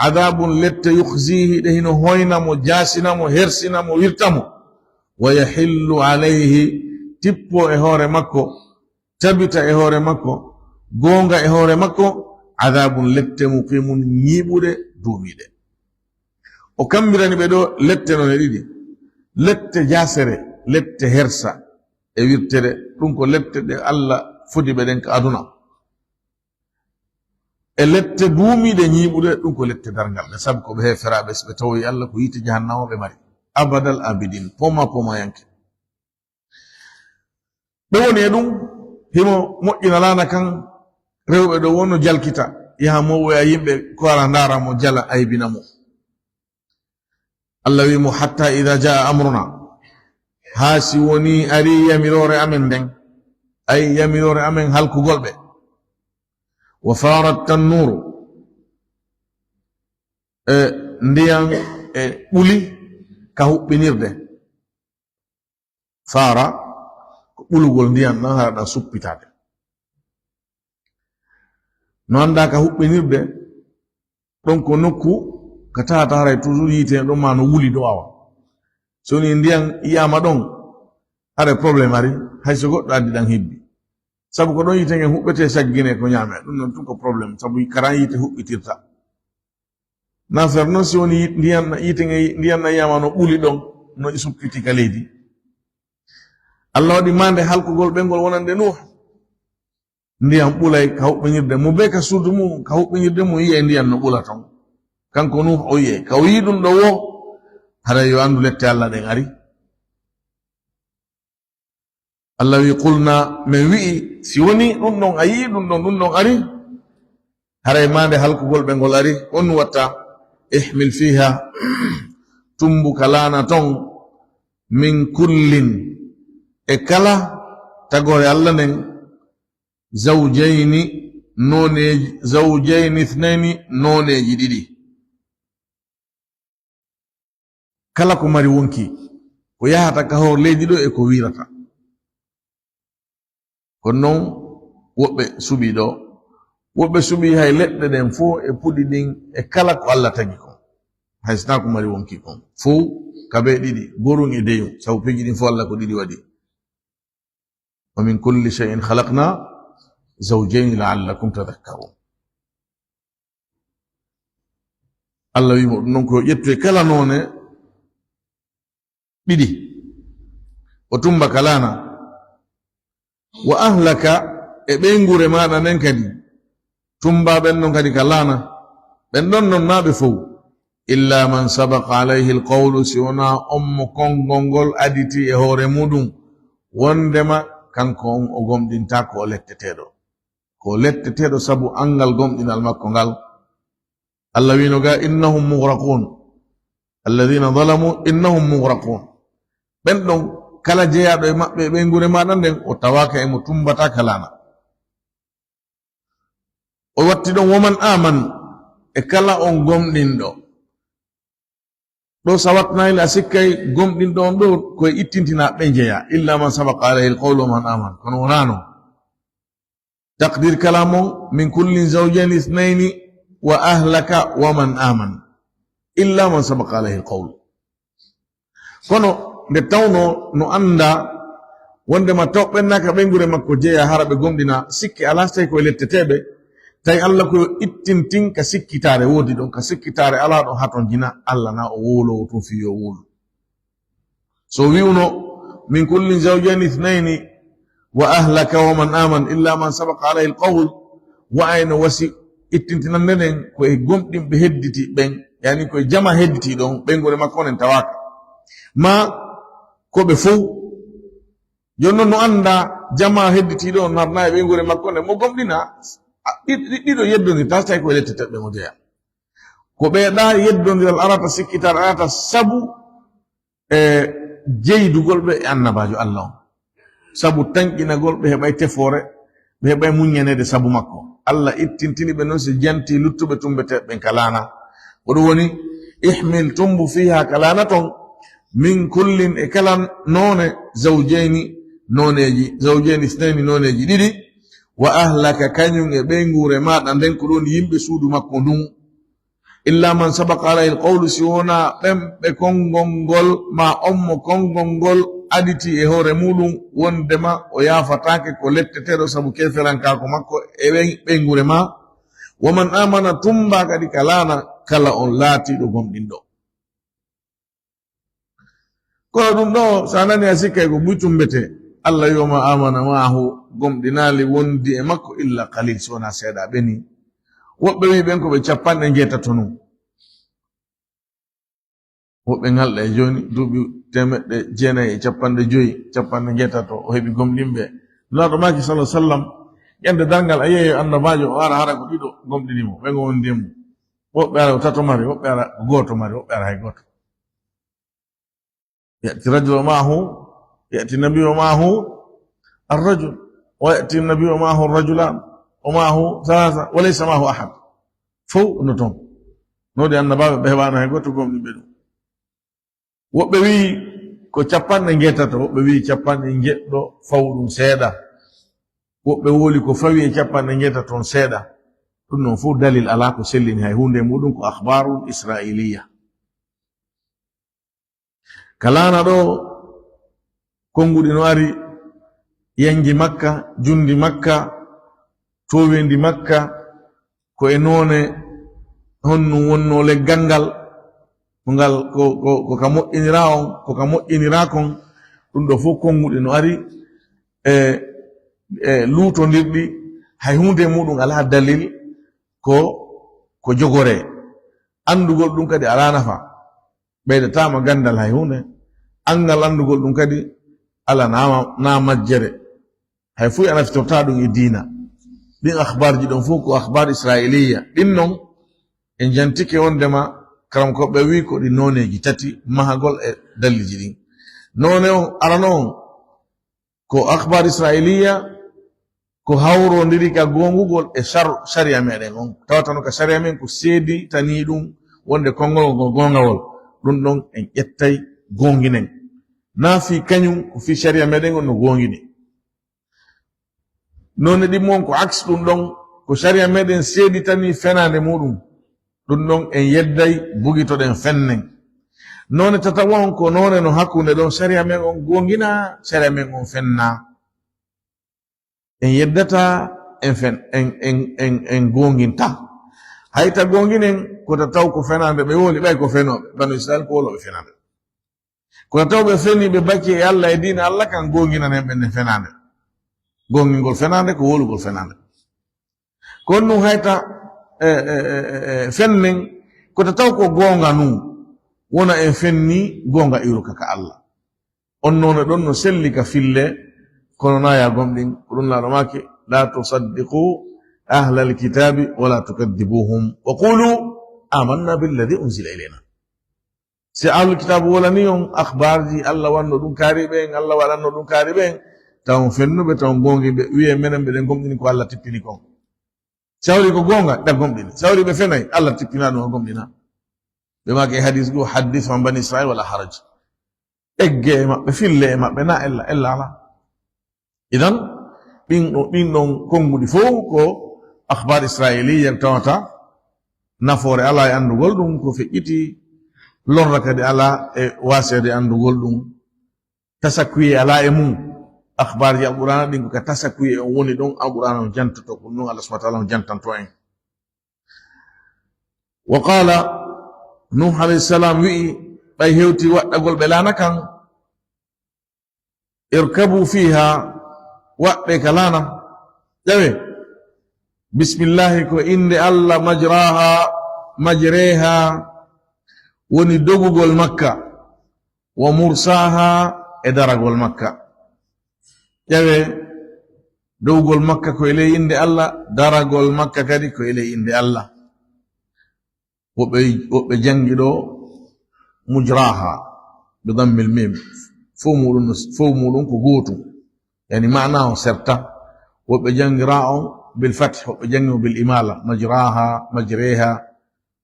adabun, lette, yukhziihi, ɗe hino hoyna mo, jaasina mo, hersina mo, wirta mo, wa yahillu alayhi, tippo e hoore makko, tabita e hoore makko, goonga e hoore makko, adabun, lette, muqimun, ñiiɓuɗe, duumiiɗe. O kammbirani ɓe ɗo lette noone ɗiɗi, lette jaasere, lette hersa e wirtere, ɗum ko lette ɗe Allah fodi ɓe ɗen ka aduna. E lette duumiiɗe ñiiɓuɗe, ɗum ko lette darngal ɗe, sabu ko ɓe heeferaaɓe, si ɓe tawoyi Allah, ko yiite jahannama ɓe mari. Abadal abidin, poma pomayanke. Ɓe woni e ɗum, himo moƴƴina laana kan, rewɓe ɗo wonno jalkita, yaha moowoya yimɓe ko ara ndaara mo, jala aybina mo. Allah wi mo, "Hatta idha jaa amruna," haa si woni ari yamiroore amen nden, ay yamiroore amen halkugol ɓe. "Wa farat tannuru," e ndiyan e ɓuli ka huɓɓinirde. Faara ko ɓulugol ndiyan ɗan hara ɗan suppitaade. No anndaa ka huɓɓinirde, ɗon ko nokku ka tawata haray toujours yiite ɗon ma no wuli ɗo awa. So ni ndiyan yi'aama ɗon, haray problème ari, hay so goɗɗo addi ɗan hibbi. Sabu ko ɗon yiite ngen huɓɓetee saggine ko ñaame, ɗum non tun ko problème, sabu karan yiite huɓɓitirta. Na fer non si woni yi-, ndiyan na, yiite nge, ndiyan na yama no ɓuli ɗon, no i sukkiti ka leydi. Allah waɗi maande halkugol ɓe ngol wonande Nuh. Ndiyan ɓulay ka huɓɓinirde mu be ka suudu mu, ka huɓɓinirde mu yi'e ndiyan no ɓula ton. Kanko Nuh o yi'e, ka o yi'i ɗum ɗo wo, hara yo anndu lette Allah ɗen ari. Allah wi, "Qulna," men wi'i, si woni ɗum ɗon a yi'i ɗum ɗon, ɗum ɗon ari, haray maande halkugol ɓe ngol ari, on watta, "Ihmil fiha," tumbu ka laana ton, "min kullin," e kala tagore Allah nden, "zawjayni," nooneeji, "zawjayni ithnayni," nooneeji ɗiɗi. Kala ko mari wonki, ko yahata ka hoore leydi ɗo e ko wiirata. Kono non, woɓɓe suɓii ɗo, woɓɓe suɓii hay leɗɗe ɗen fof e puɗi ɗin e kala ko Allah tagi kon. Hay sinaa ko mari wonki kon. Fof ka ɓe ɗiɗi, gorun e deyun, sabu piiji ɗin fof Allah ko ɗiɗi waɗi. "Wa min kulli shay'in khalaqna zawjayni la'allakum tadhakkarun." Allah wi mo ɗum non ko ƴettu e kala noone ɗiɗi. O tumba ka laana. "Wa ahlaka," e ɓeynguure maaɗa nden kadi. Tumba ɓen non kadi ka laana. Ɓen ɗon non naa ɓe fow. "Illa man sabaqa alayhi alqawlu," si wonaa on mo konngol ngol aditi e hoore muɗum, wondema kanko on o gomɗintaa ko o letteteeɗo. Ko o letteteeɗo sabu anngal gomɗinal makko ngal. Allah wiino ga, "Innahum mughraqun. Alladhina zalamu, innahum mughraqun." Ɓen ɗon kala jeyaaɗo e maɓɓe e ɓeynguure maaɗa nden, o tawaaka e mo tumbataa ka laana. O watti ɗon, "Wa man aman," e kala on gomɗinɗo. Ɗo sawatnaali a sikkay gomɗinɗo on ɗo ko e ittintina ɓe jeya, "illa man sabaqa alayhi alqawlu wa man aman." Kono wonaa non. Taqdir kalam on, "Min kullin zawjayni ithnayni wa ahlaka wa man aman." "Illa man sabaqa alayhi alqawlu." Kono nde tawno no annda wondema taw ɓennaaka ɓeynguure makko jeya hara ɓe gomɗina, sikke alaa so tawi ko e letteteeɓe, tawi Allah ko yo ittintin ka sikkitaare woodi ɗon, ka sikkitaare alaa ɗon haton jina, Allah na o wowlowo tun fii yo wowlu. So wi'uno, "Min kullin zawjayni ithnayni wa ahlaka wa man aman illa man sabaqa alayhi alqawl," wa'ayno wasi ittintinande nden ko e gomɗinɓe hedditi ɓen, yani ko e jama hedditi ɗon, ɓeynguure makko nden tawaaka. Ma ko ɓe fow. Jooni non no annda jama hedditi ɗon narna e ɓeynguure makko nden, mo gomɗina, a, ɗi-, ɗi-, ɗiɗo yeddondirta, so tawi ko e letteteeɓe mo jeya. Ko ɓe ɗa yeddondiral arata, sikkitaare arata, sabu e jeydugol ɓe e annabaajo Allah on, sabu tanƴinagol ɓe heɓay tefoore, ɓe heɓay muññaneede sabu makko. Allah ittintini ɓe non si janti luttuɓe tumbeteeɓe ɓen ka laana. Ko ɗum woni, Ihmil, tumbu, fiha, ka laana ton, min kullin, e kala noone, zawjayni, nooneeji, zawjayni isnayni, nooneeji ɗiɗi, wa ahlaka, kañum e ɓeynguure maaɗa nden, ko ɗon yimɓe suudu makko ndun. Illa man sabaqa alayhi alqawlu, si wonaa ɓen ɓe konngol ngol, ma on mo konngol ngol aditi e hoore muɗum, wondema o yaafataake, ko letteteeɗo sabu keeferankaaku makko e ɓey-, ɓeynguure ma. Wa man amana, tumba kadi ka laana, kala on laatiiɗo gomɗinɗo. Kono ɗum ɗo, so a nani a sikkay ko buy tumbete, Allah yo ma amana maahu, gomɗinaali wondi e makko illa qalil, si wonaa seeɗa ɓeni. Woɓɓe wi ɓen ko ɓe capanɗe njeetato nun. Woɓɓe ŋalɗa e jooni, duuɓi teemeɗɗe jeenayi e capanɗe joyi, capanɗe njeetato, o heɓi gomɗinɓe. Nulaaɗo maaki, sallallahu alaihi wasallam, ƴande darngal a yeeyo annabaajo, o ara hara ko ɗiɗo gomɗini mo, ɓen o wondi e mum. Woɓɓe ara ko tato mari, woɓɓe ara ko gooto mari, woɓɓe ara hay gooto. Ya'ti rajul wa ma'ahu, ya'ti nabi wa ma'ahu ar-rajul, wa ya'ti nabi wa ma'ahu ar-rajulan, wa ma'ahu thalatha, wa laysa ma'ahu ahad. Fow no ton. No di annabaaɓe ɓe heɓaano hay gooto gomɗinɓe ɗum. Woɓɓe wi'i ko capanɗe njeetato, woɓɓe wi'i capanɗe njeɗɗo, faw ɗum seeɗa. Woɓɓe woli ko fawi e capanɗe njeetato on seeɗa. Ɗum non fow dalil alaa ko sellini hay huunde e muɗum, ko akhbarul isra'iliyya. Ka laana ɗo, konnguɗi no ari, yanji Makka, jundi Makka, toowendi Makka, ko e noone honɗum wonnoo leggal ngal, ko ngal, ko, ko, ko ka moƴƴiniraa on, ko ka moƴƴiniraa kon, ɗum ɗo fow konnguɗi no ari, e, e luutondirɗi, hay huunde e muɗum alaa dalil ko, ko jogoree. Anndugol ɗum kadi alaa nafa. Ɓeydataama ganndal hay huunde. Anngal anndugol ɗum kadi alaa naa, naa majjere. Hay fuu a naftortaa ɗum e diina. Ɗin akhbaarji ɗon fow ko akhbaar isra'iliyya. Ɗin non, en jantike wondema karamkooɓe wi'i ko ɗi nooneeji tati, mahagol e dalilji ɗin. Noone on, arano on, ko akhbaar isra'iliyya, ko hawrondiri ka goongugol e shar-, shari'a meɗen on. Tawata no ka shari'a men ko seeditanii ɗum wonde konngol ngol ko goongawol. Ɗum ɗon en ƴettay goonginen. Naa fii kañum ko fii shari'a meɗen on no goongini. Noone ɗimmo on ko aks ɗum ɗon, ko shari'a meɗen seeditanii fenaande muɗum. Ɗum ɗon en yedday, bugitoɗen, fennen. Noone tataɓo on ko noone no hakkunde ɗon, shari'a men on goonginaa, shari'a men on fennaa. En yeddataa, en fen-, en, en, en, en goongintaa. Hay ta goonginen, ko ta taw ko fenaande ɓe woli, ɓay ko fenooɓe. Banu Israel ko wolooɓe fenaande. Ko ta taw ɓe fenii, ɓe baccii e Allah e diina Allah kan, goonginanen ɓe nden fenaande. Goongingol fenaande ko wolugol fenaande. Kono ɗum hay ta, e, e, e, e, e, fennen, ko ta taw ko goonga nun, wona en fenni goonga iwruka ka Allah. On noone ɗon no selli ka fille, kono naa ya gomɗin, ko ɗum Laaɗo maaki, "La tusaddiqu ahlal kitaabi wa la tukaddibuhum, wa qulu amanna billadi unzila ilayna." Si ahlul kitaabu wolani on akhbaarji Allah wanno ɗum kaari ɓen, Allah waɗanno ɗum kaari ɓen, tawon fennuɓe, tawon goongiiɓe, wi'e menen mbeɗen gomɗini ko Allah tippini kon. Sawri ko goonga, ɗa gomɗini. Sawri ɓe fenay, Allah tippina ɗum, a gomɗina. Ɓe maaki e hadis goo, "Haddith an bani Israil wala haraj." Egge e maɓɓe, fille e maɓɓe, na ella, ella ala. Idan, ɗin ɗo, ɗin ɗon konnguɗi fow ko akhbar israiliyya tawata nafoore alaa e anndugol ɗum, ko feƴƴiti lorra kadi alaa e waaseede anndugol ɗum. Tasakkuye alaa e mum. Akhbarji Alqur'aana ɗin ko ka tasakkuye on woni ɗon, Alqur'aana on jantoto, ko ɗum Allah subhanahu wa ta'ala on jantanto en. Wa qala, Nuh alayhi salam wi'i, ɓay hewti waɗɗagol ɓe laana kan, "Irkabu fiha," waɗɗe ka laana. Ƴawe, bismillahi, ko innde Allah, majraha, majreha, woni dogugol makka, wa mursaha, e daragol makka. Ƴawe, dogugol makka ko e ley innde Allah, daragol makka kadi ko e ley innde Allah. Woɓɓe, woɓɓe janngi ɗo mujraha bi dammil mim. Fow muɗum, fow muɗum ko gootum. Yani maana on serta. Woɓɓe janngi ra on bil fath, woɓɓe janngi mo bil imala. Majraha, majreha.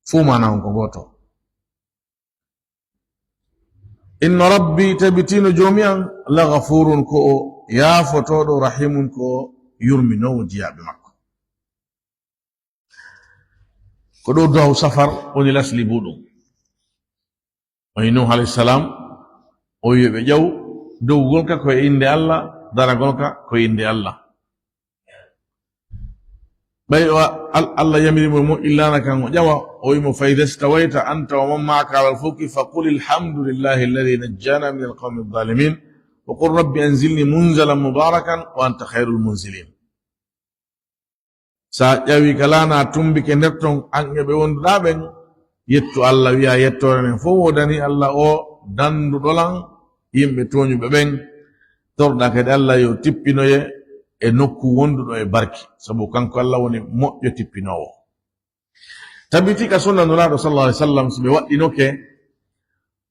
Fow maana on ko gooto. Inna rabbi, tabitino joomi an, la gafurun, ko o yaafotooɗo, rahimun, ko o yurminoowo jiyaaɓe makko. Ko ɗo du'aa'u safar woni lasli muɗum. Woni Nuh alayhi salam, o wi'i ɓe ƴaw dogugol ka ko e innde Allah, daragol ka ko e innde Allah. Ɓay o Al-, Allah yamiri mo mo illana kan o ƴawa, o wi'i mo, "Fa idha stawayta anta wa man ma'aka ala al-fulki faqul alhamdulillahi alladhi najjana min al-qawmi adh-dhalimin, wa qul rabbi anzilni munzalan mubarakan wa anta khayrul munzilin." Sa ƴawi ka laana tumbike nder ton, an e ɓe wonduɗa ɓen, yettu Allah, wi'a, "Yettoore nden fof wodani Allah o danduɗo lan yimɓe tooñuɓe ɓen." Torɗa kadi Allah yo tippinoye e nokku wonduɗo e barki, sabu kanko Allah woni moƴƴo tippinoowo. Tabiti ka sunna Nulaaɗo sallallahu alaihi wasallam, si ɓe waɗɗinoke,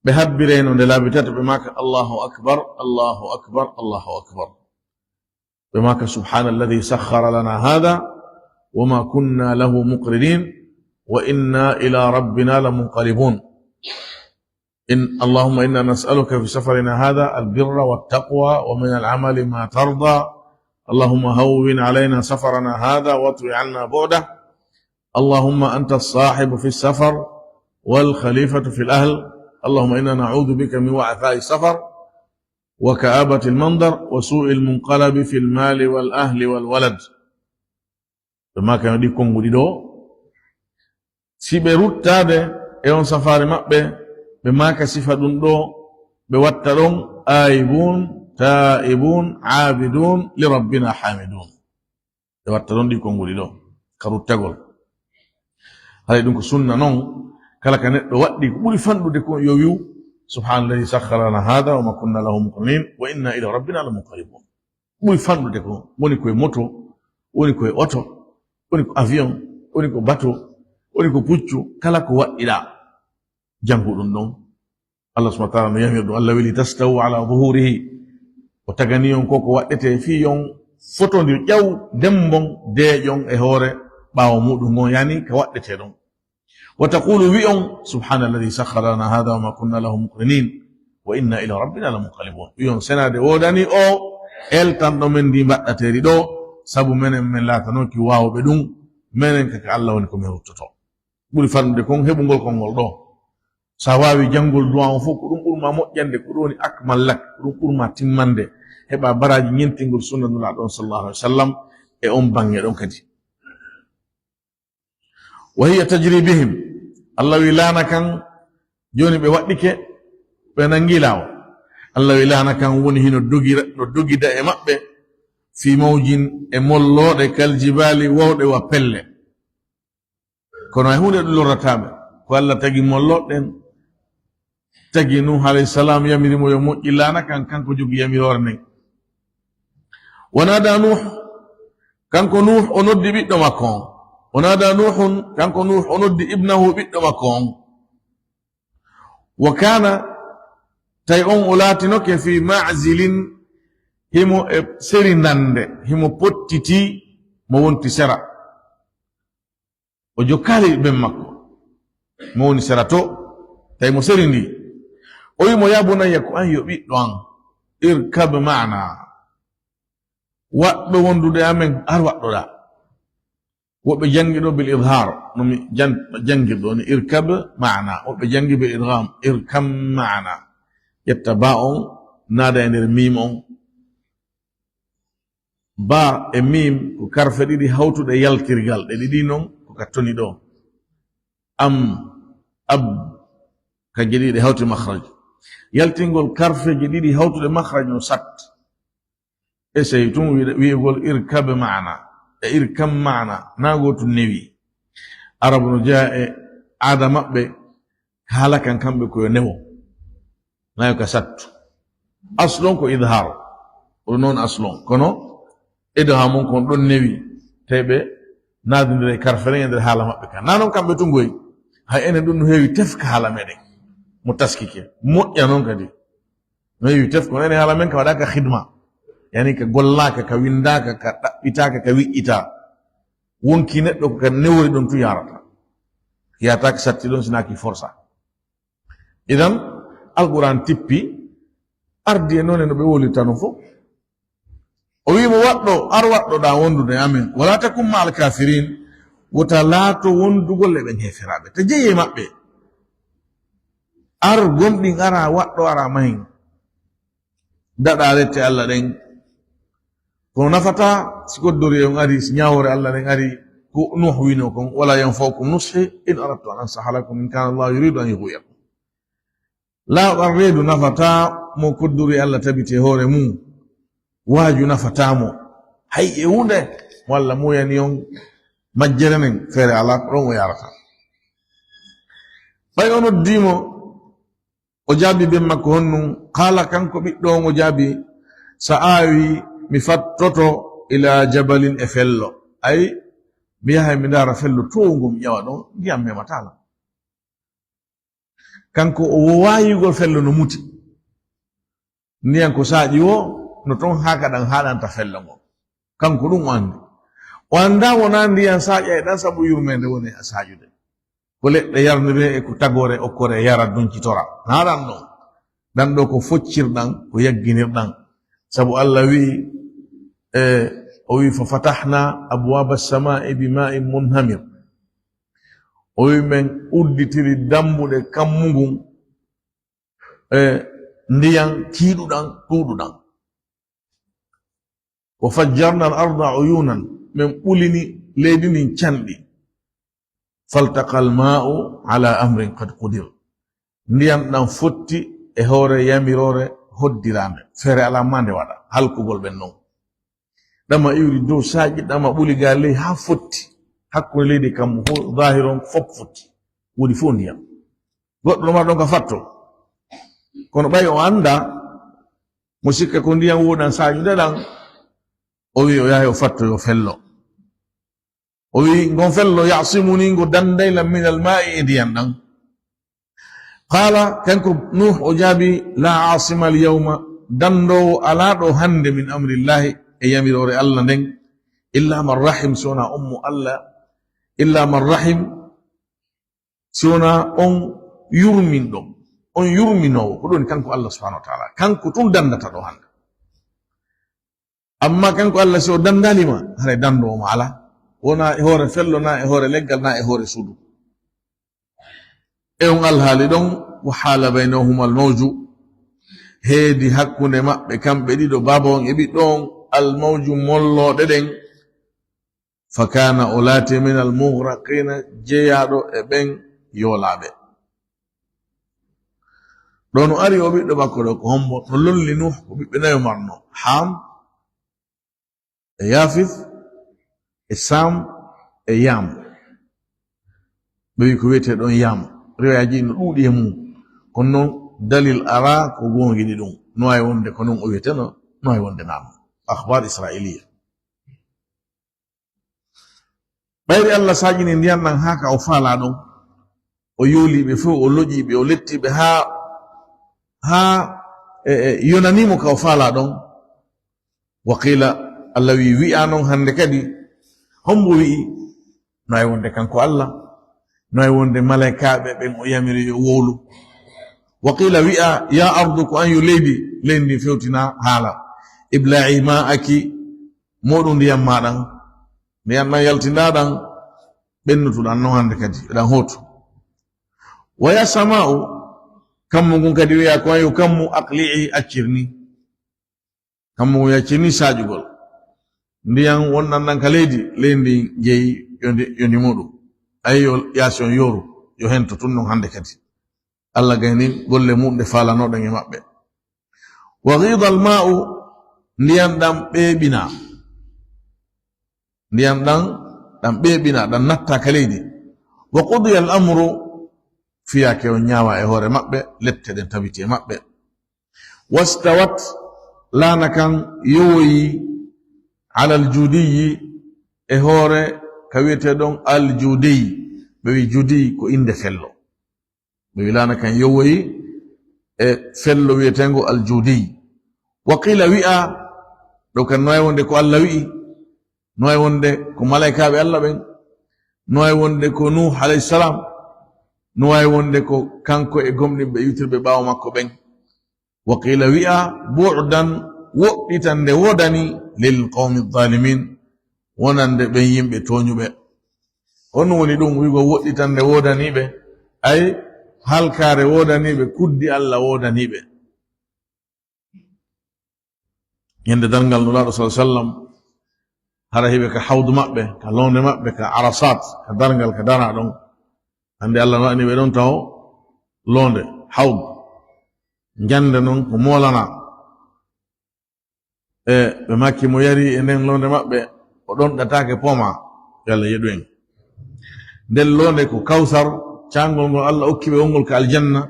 ɓe habbirayno nde laabi tato, ɓe maaka, "Allahu akbar, Allahu akbar, Allahu akbar." Ɓe maaka, "Subhana alladhi sakhkhara lana hadha wa ma kunna lahu muqrinin wa inna ila rabbina lamunqalibun. In, Allahumma inna nas'aluka fi safarina hadha al-birra wat-taqwa wa min al-amali ma tarda. Allahumma hawwin alayna safarana hadha wa atwi anna bu'dah. Allahumma anta as-sahibu fi as-safar wal khalifatu fil ahl. Allahumma inna na'udhu bika min wa'tha'i as-safar wa ka'abati al-mandhar wa su'i al-munqalabi fil mali wal ahli wal walad." Ɓe maaka no ɗi konnguɗi ɗo, si ɓe ruttaade e on safaari maɓɓe, ɓe maaka sifa ɗum ɗo, ɓe watta ɗon aayibun, taa'ibun, aabidun, li rabbina haamidun. Ɓe watta ɗon ɗi konnguɗi ɗo, ka ruttagol. Haray ɗum ko sunna non, kala ka neɗɗo waɗɗi, ko ɓuri fanɗude ko yo wi'u, "Subhana alladhi sakhkhara lana hadha wa ma kunna lahu muqrinin, wa inna ila rabbina lamunqalibun." Ɓuri fanɗude ko woni koye moto, woni koye oto, woni ko avion, woni ko bateau, woni ko puccu, kala ko waɗɗiɗa, janngu ɗum ɗon. Allah subhanahu wa ta'ala no yamir ɗum. Allah weli, "Tastawu ala zuhurihi." O tagani on ko ko waɗɗete fii yon fotondir ƴaw dembon deeƴon e hoore ɓaawo muɗum ngon, yani ka waɗɗete ɗon. "Wa taqulu," wi'on, "Subhana alladhi sakhkhara lana hadha wa ma kunna lahu muqrinin, wa inna ila rabbina lamunqalibun." Wi'on, "Senade wodani o eltanɗo men ndi mbaɗɗateri ɗo, sabu menen men laatanooki waawɓe ɗum, menen ka, ka Allah woni ko men ruttoto." Ɓuri fanɗude kon heɓugol konngol ɗo. Sa waawi janngol du'a on fof, ko ɗum ɓurma moƴƴande, ko ɗum woni akmal lak, ko ɗum ɓurma timmande. Heɓa baraji ñentingol sunna Nulaaɗo on sallallahu alaihi wasallam e on bange ɗon kadi. "Wa hiya tajri bihim." Allah wi laana kan, jooni ɓe waɗɗike, ɓe nangi laawo. Allah wi laana kan woni hino dogira, no dogida e maɓɓe, "fi mawjin," e mollooɗe, "kal jibaali," wowɗe wa pelle. Kono hay huunde ɗum lorrataa ɓe. Ko Allah tagi mollooɗe ɗen, tagi Nuh alayhi salam, yamiri mo yo moƴƴi laana kan, kanko jogi yamiroore nden. "Wa nada Nuh," kanko Nuh o noddi ɓiɗɗo makko on. "Wa nada Nuhun," kanko Nuh o noddi ibnahu, ɓiɗɗo makko on. "Wa kana," tawi on o laatinoke, "fi ma'zilin," himo e seri nande, himo pottiti, mo wonti sera. O jokkaali ɓen makko. Mo woni sera to, tawi mo seri ndi. O wi mo, "Ya bunayya," ko an yo ɓiɗɗo an, "irkab ma'ana." Waɗɗo wondude amen, ar waɗɗoɗa. Woɓɓe janngi ɗo bil idhar, no mi jan-, janngirɗo ni, "Irkab ma'ana." Woɓɓe janngi bil idgham, "Irkam ma'ana." Ƴetta ba on, naada e nder mim on. Ba e mim ko karfe ɗiɗi hawtuɗe yaltirgal, ɗe ɗiɗi non ko ka toni ɗo. Am, ab, ka geɗi ɗe hawti makhraj. Yaltingol karfeji ɗiɗi hawtuɗe makhraj no sat. Essaye tun wi-, wi'ugol irkab ma'ana e irkam ma'ana, na gootu newi. Arabu no jeya e aada maɓɓe, haala kan kamɓe ko yo newo. Na yo ka sattu. Aslon ko idhar. Ko ɗum noon aslon. Kono idgham on kon ɗon newi. Tawi ɓe naadindira e karfere e nder haala maɓɓe kan. Na noon kamɓe tun goy. Hay enen ɗum no heewi tef ka haala meɗen. Mo taskike. Moƴƴa noon kadi. No heewi tef, kono enen haala men ka waɗaaka khidma. Yani ka gollaaka, ka winndaaka, ka ɗaɓɓitaaka, ka wiƴƴitaa. Wonki neɗɗo ko ka newori ɗon tun yaarata. Yaataake satti ɗon sinaaki forsa. Idan, Alquran tippi, ardi e noone no ɓe wolirta non fof. O wi'i mo, "Waɗɗo, ar waɗɗo ɗa wondude e amen. Wala takun ma'al kafirin, wota laato wondugol e ɓen heeferaaɓe. Ta jeyi e maɓɓe. Ar gomɗin ara, waɗɗo ara mahin. Daɗa lette Allah ɗen." Kono nafata si koddori on ari, si ñaawoore Allah ɗen ari, ko Nuh wi'no kon, "Wala yanfa'ukum nushi in aradtu an ansaha lakum in kana Allah yuridu an yughwiyakum." Laawɗal reedu nafata mo koddori Allah tabiti e hoore mum. Waaju nafata mo. Hay e huunde mo Allah muuyani on majjere nden, feere alaa, ko ɗon o yarata. Ɓay o noddii mo, o jaabi ben makko honnun, qaala, kanko ɓiɗɗo on o jaabi, "Sa aawi mi fattoto ila jabalin e fello." Ay, mi yahay mi ndaara fello towngo mi ƴawa ɗon, ndiyam memataa lan. Kanko o woowaa yi'ugol fello no muti. Ndiyan ko saaƴi woo, no ton haa kaɗan haaɗanta fello ngon. Kanko ɗun o anndi. O anndaa wonaa ndiyan saaƴay ɗan sabu yurmeende woni e saaƴude. Ko leɗɗe yarniree e ko tagoore okkoree yara dunkitora. Naa ɗan ɗon. Ɗan ɗoo ko foccirɗan, ko yagginirɗan. Sabu Allah wi'i, e, o wi'i, "Fa fatahna abwaaba as-samaa'i bi maa'in munhamir." O wi'i, "Men udditiri dambuɗe kammu ngun, e, ndiyan kiiɗuɗan, ɗuuɗuɗan." "Wa fajjarna al-arda uyunan." Men ɓulini leydi ndin canɗi. "Faltaqa al-maa'u ala amrin qad qudir." Ndiyan ɗan fotti e hoore yamiroore hoddiraande. Feere alaa maa nde waɗa. Halkugol ɓen non. Ɗama iwri dow saaƴi, ɗama ɓuli gaa ley haa fotti. Hakkunde leydi kammu fof, zahiron fof fotti. Woni fof ndiyan. Goɗɗo no ma ɗon ka fatto. Kono ɓay o anndaa, mo sikka ko ndiyan woɗan saaƴude ɗan, o wi'i o yahay o fatto yo fello. O wi'i, "Ngon fello ya'simuni, ngo danday lan minal maa'i e ndiyan ɗan." Qaala, kanko Nuh o jaabi, "Laa aasima al yawma, dandoowo alaa ɗo hannde min amrillahi e yamiroore Allah nden, illa man rahim, si wonaa on mo Allah, illa man rahim, si wonaa on yurminɗo, on yurminoowo, ko ɗum woni kanko Allah subhanahu wa ta'ala, kanko tun dandata ɗo hannde." Amma kanko Allah, si o dandaali ma, haray dandoowo ma alaa. Wonaa e hoore fello, naa e hoore leggal, naa e hoore suudu. E on alhaali ɗon, "Wa haala baynahuma al mawju." Heedi hakkunde maɓɓe kamɓe ɗiɗo, baaba on e ɓiɗɗo on, al mawju, mollooɗe ɗen. "Fa kaana", o laati, "min al mughraqina", jeyaaɗo e ɓen yoolaaɓe. Ɗon o ari o ɓiɗɗo makko ɗo, ko hombo? No lolli Nuh, ko ɓiɓɓe nayo marno, Ham, e Yafith, e Sam, e Yam. Ɓe wi ko wiyetee ɗon Yam. Riwayaaji no ɗuuɗi e mum. Kono noon dalil alaa ko goongi ɗi ɗum. No waawi wonde ko noon o wiyeteno, no waawi wonde naam. Akhbar Israiliya. Ɓayri Allah saaƴini ndiyan ɗan haa ka o faalaa ɗon. O yoolii ɓe fof, o loƴii ɓe, o lettii ɓe haa, haa, e, e, yonanii mo ka o faalaa ɗon. Wa qiila, Allah wi'i, wi'aa noon hannde kadi, hombo wi'i, no waawi wonde kanko Allah, no waawi wonde malaykaaɓe ɓen o yamiri yo wowlu. Wa qiila, wi'aa, yaa ardu, ko an yo leydi, leydi ndin fewtinaa haala. Ibla'i ma'aki, mooɗu ndiyan maa ɗan, ndiyan ɗan yaltinɗaa ɗan, ɓennutuɗan noon hannde kadi, eɗan hootu. Wa yaa samaa'u, kammu ngun kadi wi'aa ko an yo kammu aqli'i, accir ni. Kammu ngun yaccir ni saaƴugol. Ndiyan wonɗan ɗan ka leydi, leydi ndin jeyi yo ndi, yo ndi mooɗu. Ay yo yaasi on yooru, yo hento tun non hannde kadi. Allah gayni golle mum ɗe faalanooɗen e maɓɓe. Wa ghidal ma'u, ndiyan ɗan ɓeeɓinaa. Ndiyan ɗan, ɗan ɓeeɓinaa, ɗan nattaa ka leydi. Wa qudiya al amru, fiyaake on ñaawaa e hoore maɓɓe, lette ɗen tabiti e maɓɓe. Wastawat, laana kan yowoyi, alal juudiyi, e hoore ka wiyetee ɗon al juudiyi. Ɓe wi juudiyi ko innde fello. Ɓe wi laana kan yowoyi e fello wiyeteengo al juudiyi. Wa qiila wi'aa, ɗo kan no waawi wonde ko Allah wi'i, no waawi wonde ko malaykaaɓe Allah ɓen, no waawi wonde ko Nuh alayhi salam, No waawi wonde ko kanko e gomɗinɓe iwtirɓe ɓaawo makko ɓen. Wa qiila wi'a, bu'dan, woɗɗitande woodani, lil qawmi zalimin, wonande ɓen yimɓe tooñuɓe. Honno woni ɗum, wi'ugol woɗɗitande woodaniiɓe, ay halkaare woodaniiɓe, kuddi Alla woodaniiɓe. Ñande darngal Nulaaɗo sallallahu alaihi wasallam, hara hiɓe ka hawdu maɓɓe, ka loonde maɓɓe, ka Arasat, ka darngal ka dara ɗon. Hande Alla no ani ɓe ɗon taho loonde, hawdu. Ñande non ko moolana. E ɓe makki mo yari e nden loonde maɓɓe, o ɗon ɗataake pooma, yo Alla yeɗu en. Nden loonde ko Kawsar, caangol ngol Alla okki ɓe wongol ka aljanna,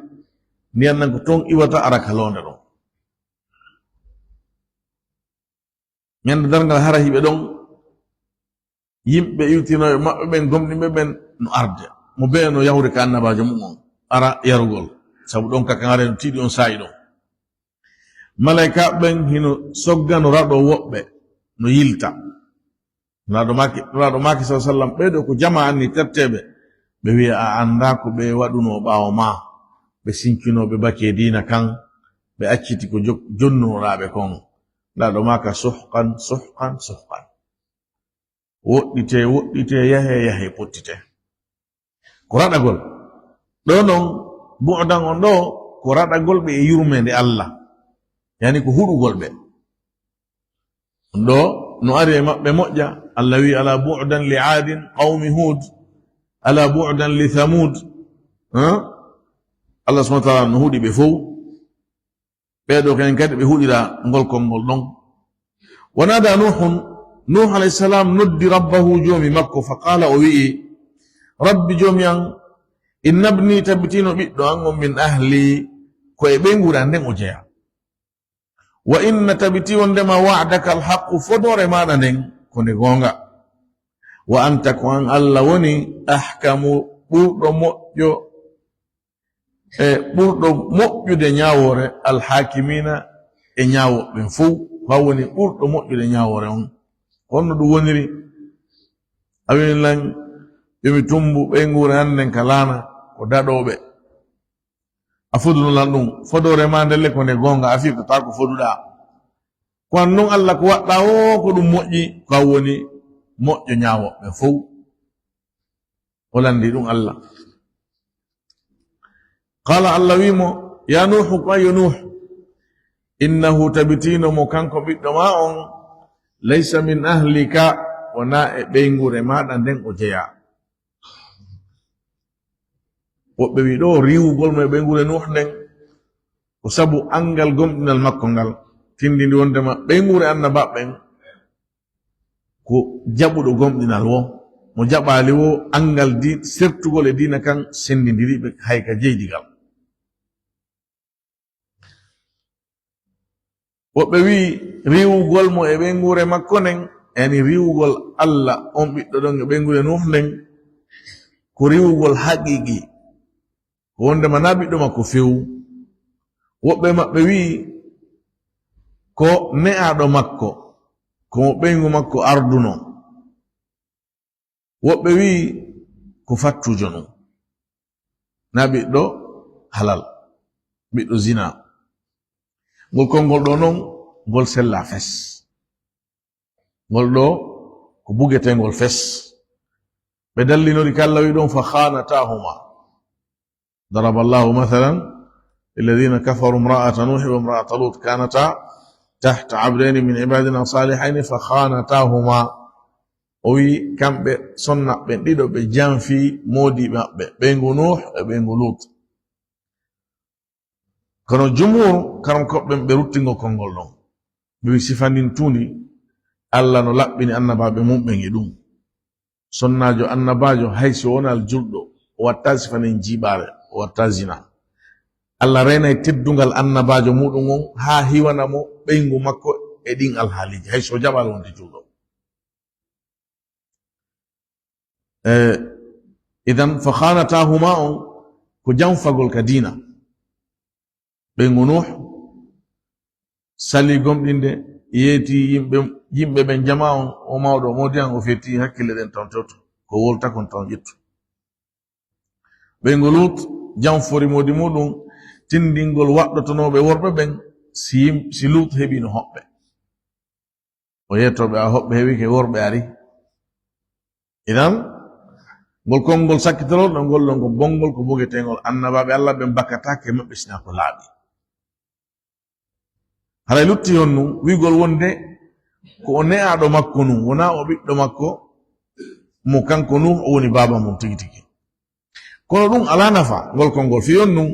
ndiyan nan ko ton iwata ara ka loonde ɗon. Ñande darngal hara hiɓe ɗon, yimɓe iwtinooɓe maɓɓe ɓen, gomɗinɓe ɓen no arde. Mo bee no yahrude ka annabaajo mum on, ara yarugol. Sabu ɗon ka kaŋare no tiiɗi on saa'i ɗon. Malaykaaɓe ɓen hino sogga no raɗo woɓɓe, no yilta. Nulaaɗo maaki, Nulaaɗo maaki sallallahu alaihi wasallam, ɓee ɗoo ko jamaa anni terteeɓe. Ɓe wi'a, a anndaa ko ɓe waɗunoo ɓaawo maa. Ɓe sinkinoo, ɓe bakee diina kan, ɓe acciti ko jo-, jonnunoɗaa ɓe kon. Nulaaɗo maaka, suhqan, suhqan, suhqan. Woɗɗitee, woɗɗitee, yahee, yahee, pottitee. Ko raɗagol. Ɗoo non, bu'dan on ɗoo, ko raɗagol ɓe e yurmeende Alla. Yani ko huɗugol ɓe. Ɗoo, no ari e maɓɓe moƴƴa, Alla wi'i, ala bu'dan li Aadin qawmi Huud, ala bu'dan li Thamuud. Hã? Alla subhaanahu wa ta'aala no huɗi ɓe fow. Ɓee ɗoo kayen kadi ɓe huɗira ngol konngol ɗon. Wa naada Nuuhun, Nuuh alayhi salaam noddi rabbahu, Joomi makko, fa qaala, o wi'i, Rabbi, Joomi an, inna ibni, tabitino ɓiɗɗo an on, min ahli, ko e ɓeynguure an nden o jeyaa. Wa inna, tabiti wondema, wa'daka alhaqqu, fodoore maaɗa nden ko nde goonga. Wa anta, ko an Alla woni, ahkamu, ɓurɗo moƴƴo, e ɓurɗo moƴƴude ñaawoore, alhaakimiina, e ñaawooɓe ɓen fow, ko an woni ɓurɗo moƴƴude ñaawoore on. Honno ɗum woniri? A wi'i lan, yo mi tummbu ɓeynguure an nden ka laana, ko daɗooɓe. A foduno lan ɗum, fodoore maa ndelle ko nde goonga, a firtataa ko foduɗaa. Ko an non Alla ko waɗɗaa o, ko ɗum moƴƴi, ko an woni moƴƴo ñaawooɓe ɓen fow. O lanndii ɗum Alla. Qaala, Alla wi'i mo, yaa Nuuhu, ko an yo Nuuhu, innahu, tabitiino mo kanko ɓiɗɗo maa on, laysa min ahlika, wonaa e ɓeynguure maaɗa nden o jeyaa. Woɓɓe wi'i ɗoo riiwugol mo e ɓeynguure Nuuhu nden, ko sabu anngal gomɗinal makko ngal, tinndini wonndema ɓeynguure annabaaɓe ɓen, ko jaɓuɗo gomɗinal wo, mo jaɓaali wo anngal di-, sertugol e diina kan senndindiri ɓe hay ka jeydigal. Woɓɓe wi'i riiwugol mo e ɓeynguure makko nden, yani riiwugol Alla on ɓiɗɗo ɗon e ɓeynguure Nuuh nden, ko riiwugol haqiqi. Ko wondema na ɓiɗɗo makko few. Woɓɓe maɓɓe wi'i ko ne'aaɗo makko, ko mo ɓeyngu makko arduno. Woɓɓe wi'i ko fattujo non. Na ɓiɗɗo halal, ɓiɗɗo zina. Ngol konngol ɗoo non, ngol sella fes. Ngol ɗoo ko bugetengol fes. Ɓe dallinori ka Alla wi'i ɗon, fa khanatahuma. Daraba Allahu mathalan lilladhina kafaru imra'ata Nuhin wa imra'ata Lut kanata tahta abdayni min ibadina salihayni fa khanatahuma. O wi'i kamɓe sonna ɓen ɗiɗo ɓe janfi moodiɓɓe maɓɓe, ɓeyngu Nuh e ɓeyngu Lut. Kono jumhur karamkoɓe ɓen ɓe rutti ngol konngol ɗon. Ɓe wi'i sifa ndin tuundi, Alla no laɓɓini annabaaɓe mum ɓen e ɗum. Sonnaajo annabaajo, hay si wonaa julɗo, o watta sifa nden jiiɓaare, o watta zina. Alla reenay teddungal annabaajo muɗum on haa hiwana mo ɓeyngu makko e ɗin alhaaliiji, hay si o jaɓaali wonde julɗo. E, idan, fa khanatahuma on ko janfagol ka diina. Ɓeyngu Nuh sali gomɗinde, yeeti yimɓe, yimɓe ɓen, jamaa on, o mawɗo, o moodi an, o feeti hakkille ɗen taw tewto, ko wolta kon taw ƴettu. Ɓeyngu Lut, jam fori moodi muɗum, tindingol waɗɗotonooɓe worɓe ɓen, si yim-, si Lut heɓino hoɓɓe. O yettooɓe a hoɓɓe heɓike worɓe ari. Idan, ngol konngol sakkitorol ɗo ngol ɗon ko bonngol, ko bogetengol. Annabaaɓe Allah ɓen bakataake maɓɓe sina ko laaɓi. Haray lutti on nun, wi'ugol wonde ko o ne'aaɗo makko nun, wonaa o ɓiɗɗo makko mo kanko nun o woni baaba mum tigi tigi. Kono ɗum alaa nafa, ngol konngol fii on nun.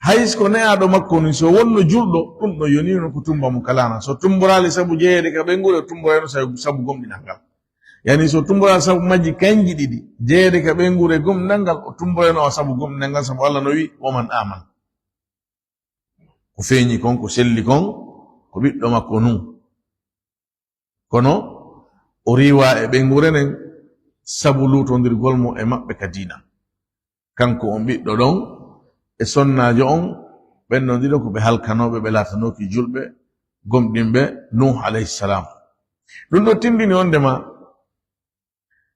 Hay si ko ne'aaɗo makko nun, si o wonno julɗo, ɗum ɗon yonii no ko tummba mo kalaana. So tummboraali sabu jeyeede ka ɓeynguure, o tummborayno sabu, sabu gomɗinal ngal. Yani, so tummboraali sabu majji kanji ɗiɗi, jeyeede ka ɓeynguure, gomɗinal ngal, o tummborayno sabu gomɗinal ngal, sabu Allah no wi'i, "Wa man aman." Ko feeñi kon, ko selli kon, ko ɓiɗɗo makko nun. Kono o riiwaa e ɓeynguure nden sabu luutondirgol mo e maɓɓe ka diina. Kanko on ɓiɗɗo ɗon e sonnaajo on, ɓen ɗon ɗiɗo ko ɓe halkanooɓe, ɓe laatanooki julɓe, gomɗinɓe Nuh alayhi salam. Ɗum ɗo tindini wondema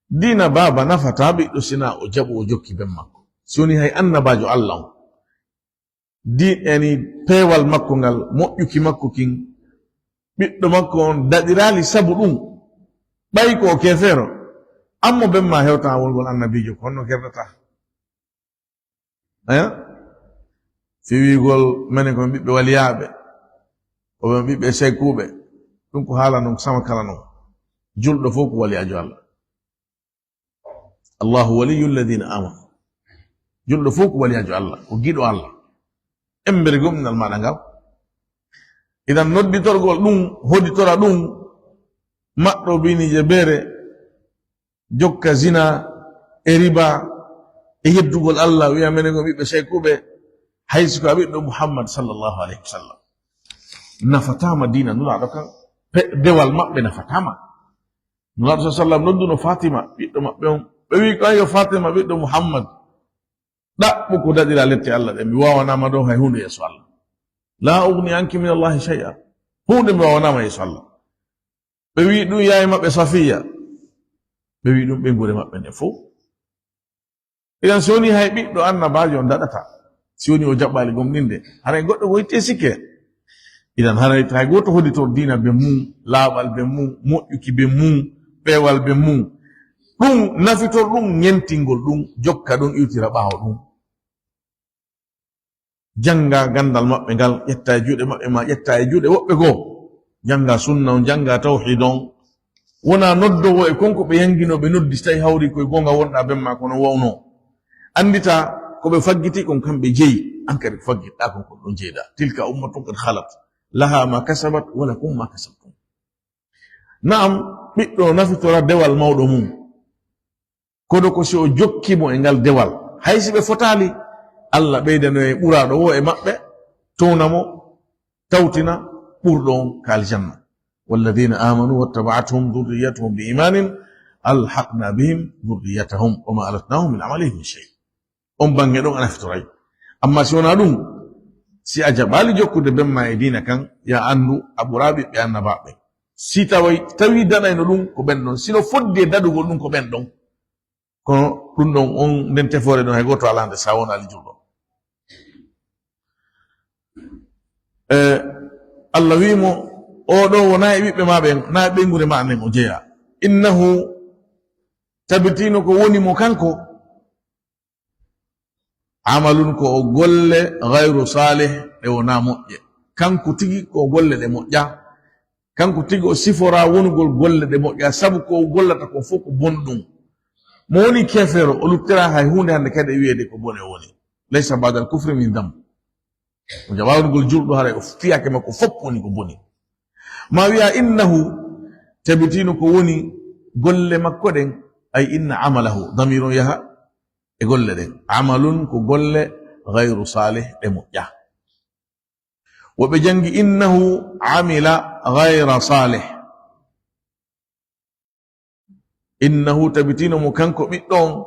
diina baaba nafataa ɓiɗɗo sina o jaɓu o jokki ben makko. Si woni hay annabaajo Allah on, di-, yani peewal makko ngal, moƴƴuki makko kin, ɓiɗɗo makko on daɗiraali sabu ɗum, ɓay ko o keefeero, ammo ben ma hewta wongol annabiijo, ko honno kerdataa? Eh? Fii wi'ugol menen ko ɓiɓɓe waliyaaɓe, ko ɓen ɓiɓɓe seykuuɓe, ɗum ko haala non sama kala non. Julɗo fof ko waliyaajo Allah. Allahu waliyyu alladhina amanu. Julɗo fof ko waliyaajo Allah, ko giɗo Allah. Embere gomɗinal maaɗa ngal. Idan nodditorgol ɗum, hoditora ɗum, maɗɗo bini je beere, jokka zina e riba e yeddugol Allah, wi'a menen ko ɓiɓɓe seykuuɓe, hay si ko a ɓiɗɗo Muhammad sallallahu alayhi wa sallam. Nafataama diina Nulaaɗo kan, pe-, dewal maɓɓe nafataama. Nulaaɗo sallallahu alayhi wa sallam nodduno Fatima, ɓiɗɗo maɓɓe on. Ɓe wi'i ko, "Ayo Fatima, ɓiɗɗo Muhammad, ɗaɓɓu ko daɗira lette Allah ɗen, mi waawanaama ɗon hay huunde yeeso Allah. La ughni anki min Allahi shay'a." Huunde mi waawanaama yeeso Allah. Ɓe wi'i ɗum yaye maɓɓe Safiya. Ɓe wi'i ɗum ɓeynguure maɓɓe nden fof. Idan si woni hay ɓiɗɗo annabaajo on daɗata, si woni o jaɓɓaali gomɗinde, haray goɗɗo ko itte sikke. Idan haray hay gooto hoditor diina ben mum, laaɓal ben mum, moƴƴuki ben mum, peewal ben mum. Ɗum nafitor ɗum, ñentingol ɗum, jokka ɗum, iwtira ɓaawo ɗum. Jannga ganndal maɓɓe ngal, ƴetta e juuɗe maɓɓe ma, ƴetta e juuɗe woɓɓe goo. Jannga sunna on, jannga tawhiid on. Wona noddowo e kon ko ɓe yanngino ɓe noddi, si tawi hawri koye goonga wonɗa ben ma kono wawno. Anndita ko ɓe faggiti kon kamɓe jeyi, an kadi ko faggitɗa kon ko ɗon jeyɗa. Tilka ummatun qad khalat, laha ma kasabat wa lakum ma kasabtum. Na'am, ɓiɗɗo nafitora dewal mawɗo mum. Kono ko si o jokki mo e ngal dewal, hay si ɓe fotaali, Allah ɓeydanoye ɓuraaɗo o e maɓɓe, towna mo, tawtina ɓurɗo on ka aljanna. Walladhina amanu wattaba'athum dhurriyyatuhum bi imanin alhaqna bihim dhurriyyatahum wa ma alatnahum min amalihim min shay. On bange ɗon a nafitoray. Amma si wona ɗum, si a jaɓaali jokkude ben ma e diina kan, ya anndu a ɓuraa ɓiɓɓe annabaaɓe. Si taway, tawi daɗayno ɗum ko ɓen ɗon, sino fodde daɗugol ɗum ko ɓen ɗon. Kono ɗum ɗon, on nden tefoore ɗon, hay gooto alaa nde, sa wonaali julɗo. E, Allah wi'i mo, "Oo ɗoo wonaa e ɓiɓɓe maa ɓen, naa e ɓeynguure maa nden o jeyaa. Innahu, tabitino ko woni mo kanko, amalun ko o golle ghayru salih, ɗe wonaa moƴƴe." Kanko tigi ko o golle ɗe moƴƴaa. Kanko tigi o siforaa wonugol golle ɗe moƴƴaa, sabu ko o gollata kon fof ko bonɗum. Mo woni keefeero, o luttiraa hay huunde hannde kadi e wi'eede ko bone o woni. Laysa ba'dal kufri min dhanb. O jaɓaa wonugol julɗo, haray o fiyaake makko fof woni ko boni. Ma wi'a innahu, tabitino ko woni golle makko ɗen, ay inna amalahu, damiir on yaha e golle ɗen. Amalun ko golle ghayru salih ɗe moƴƴaa. Woɓɓe janngi, "Innahu amila ghayra salih." Innahu, tabitino mo kanko ɓiɗɗo on,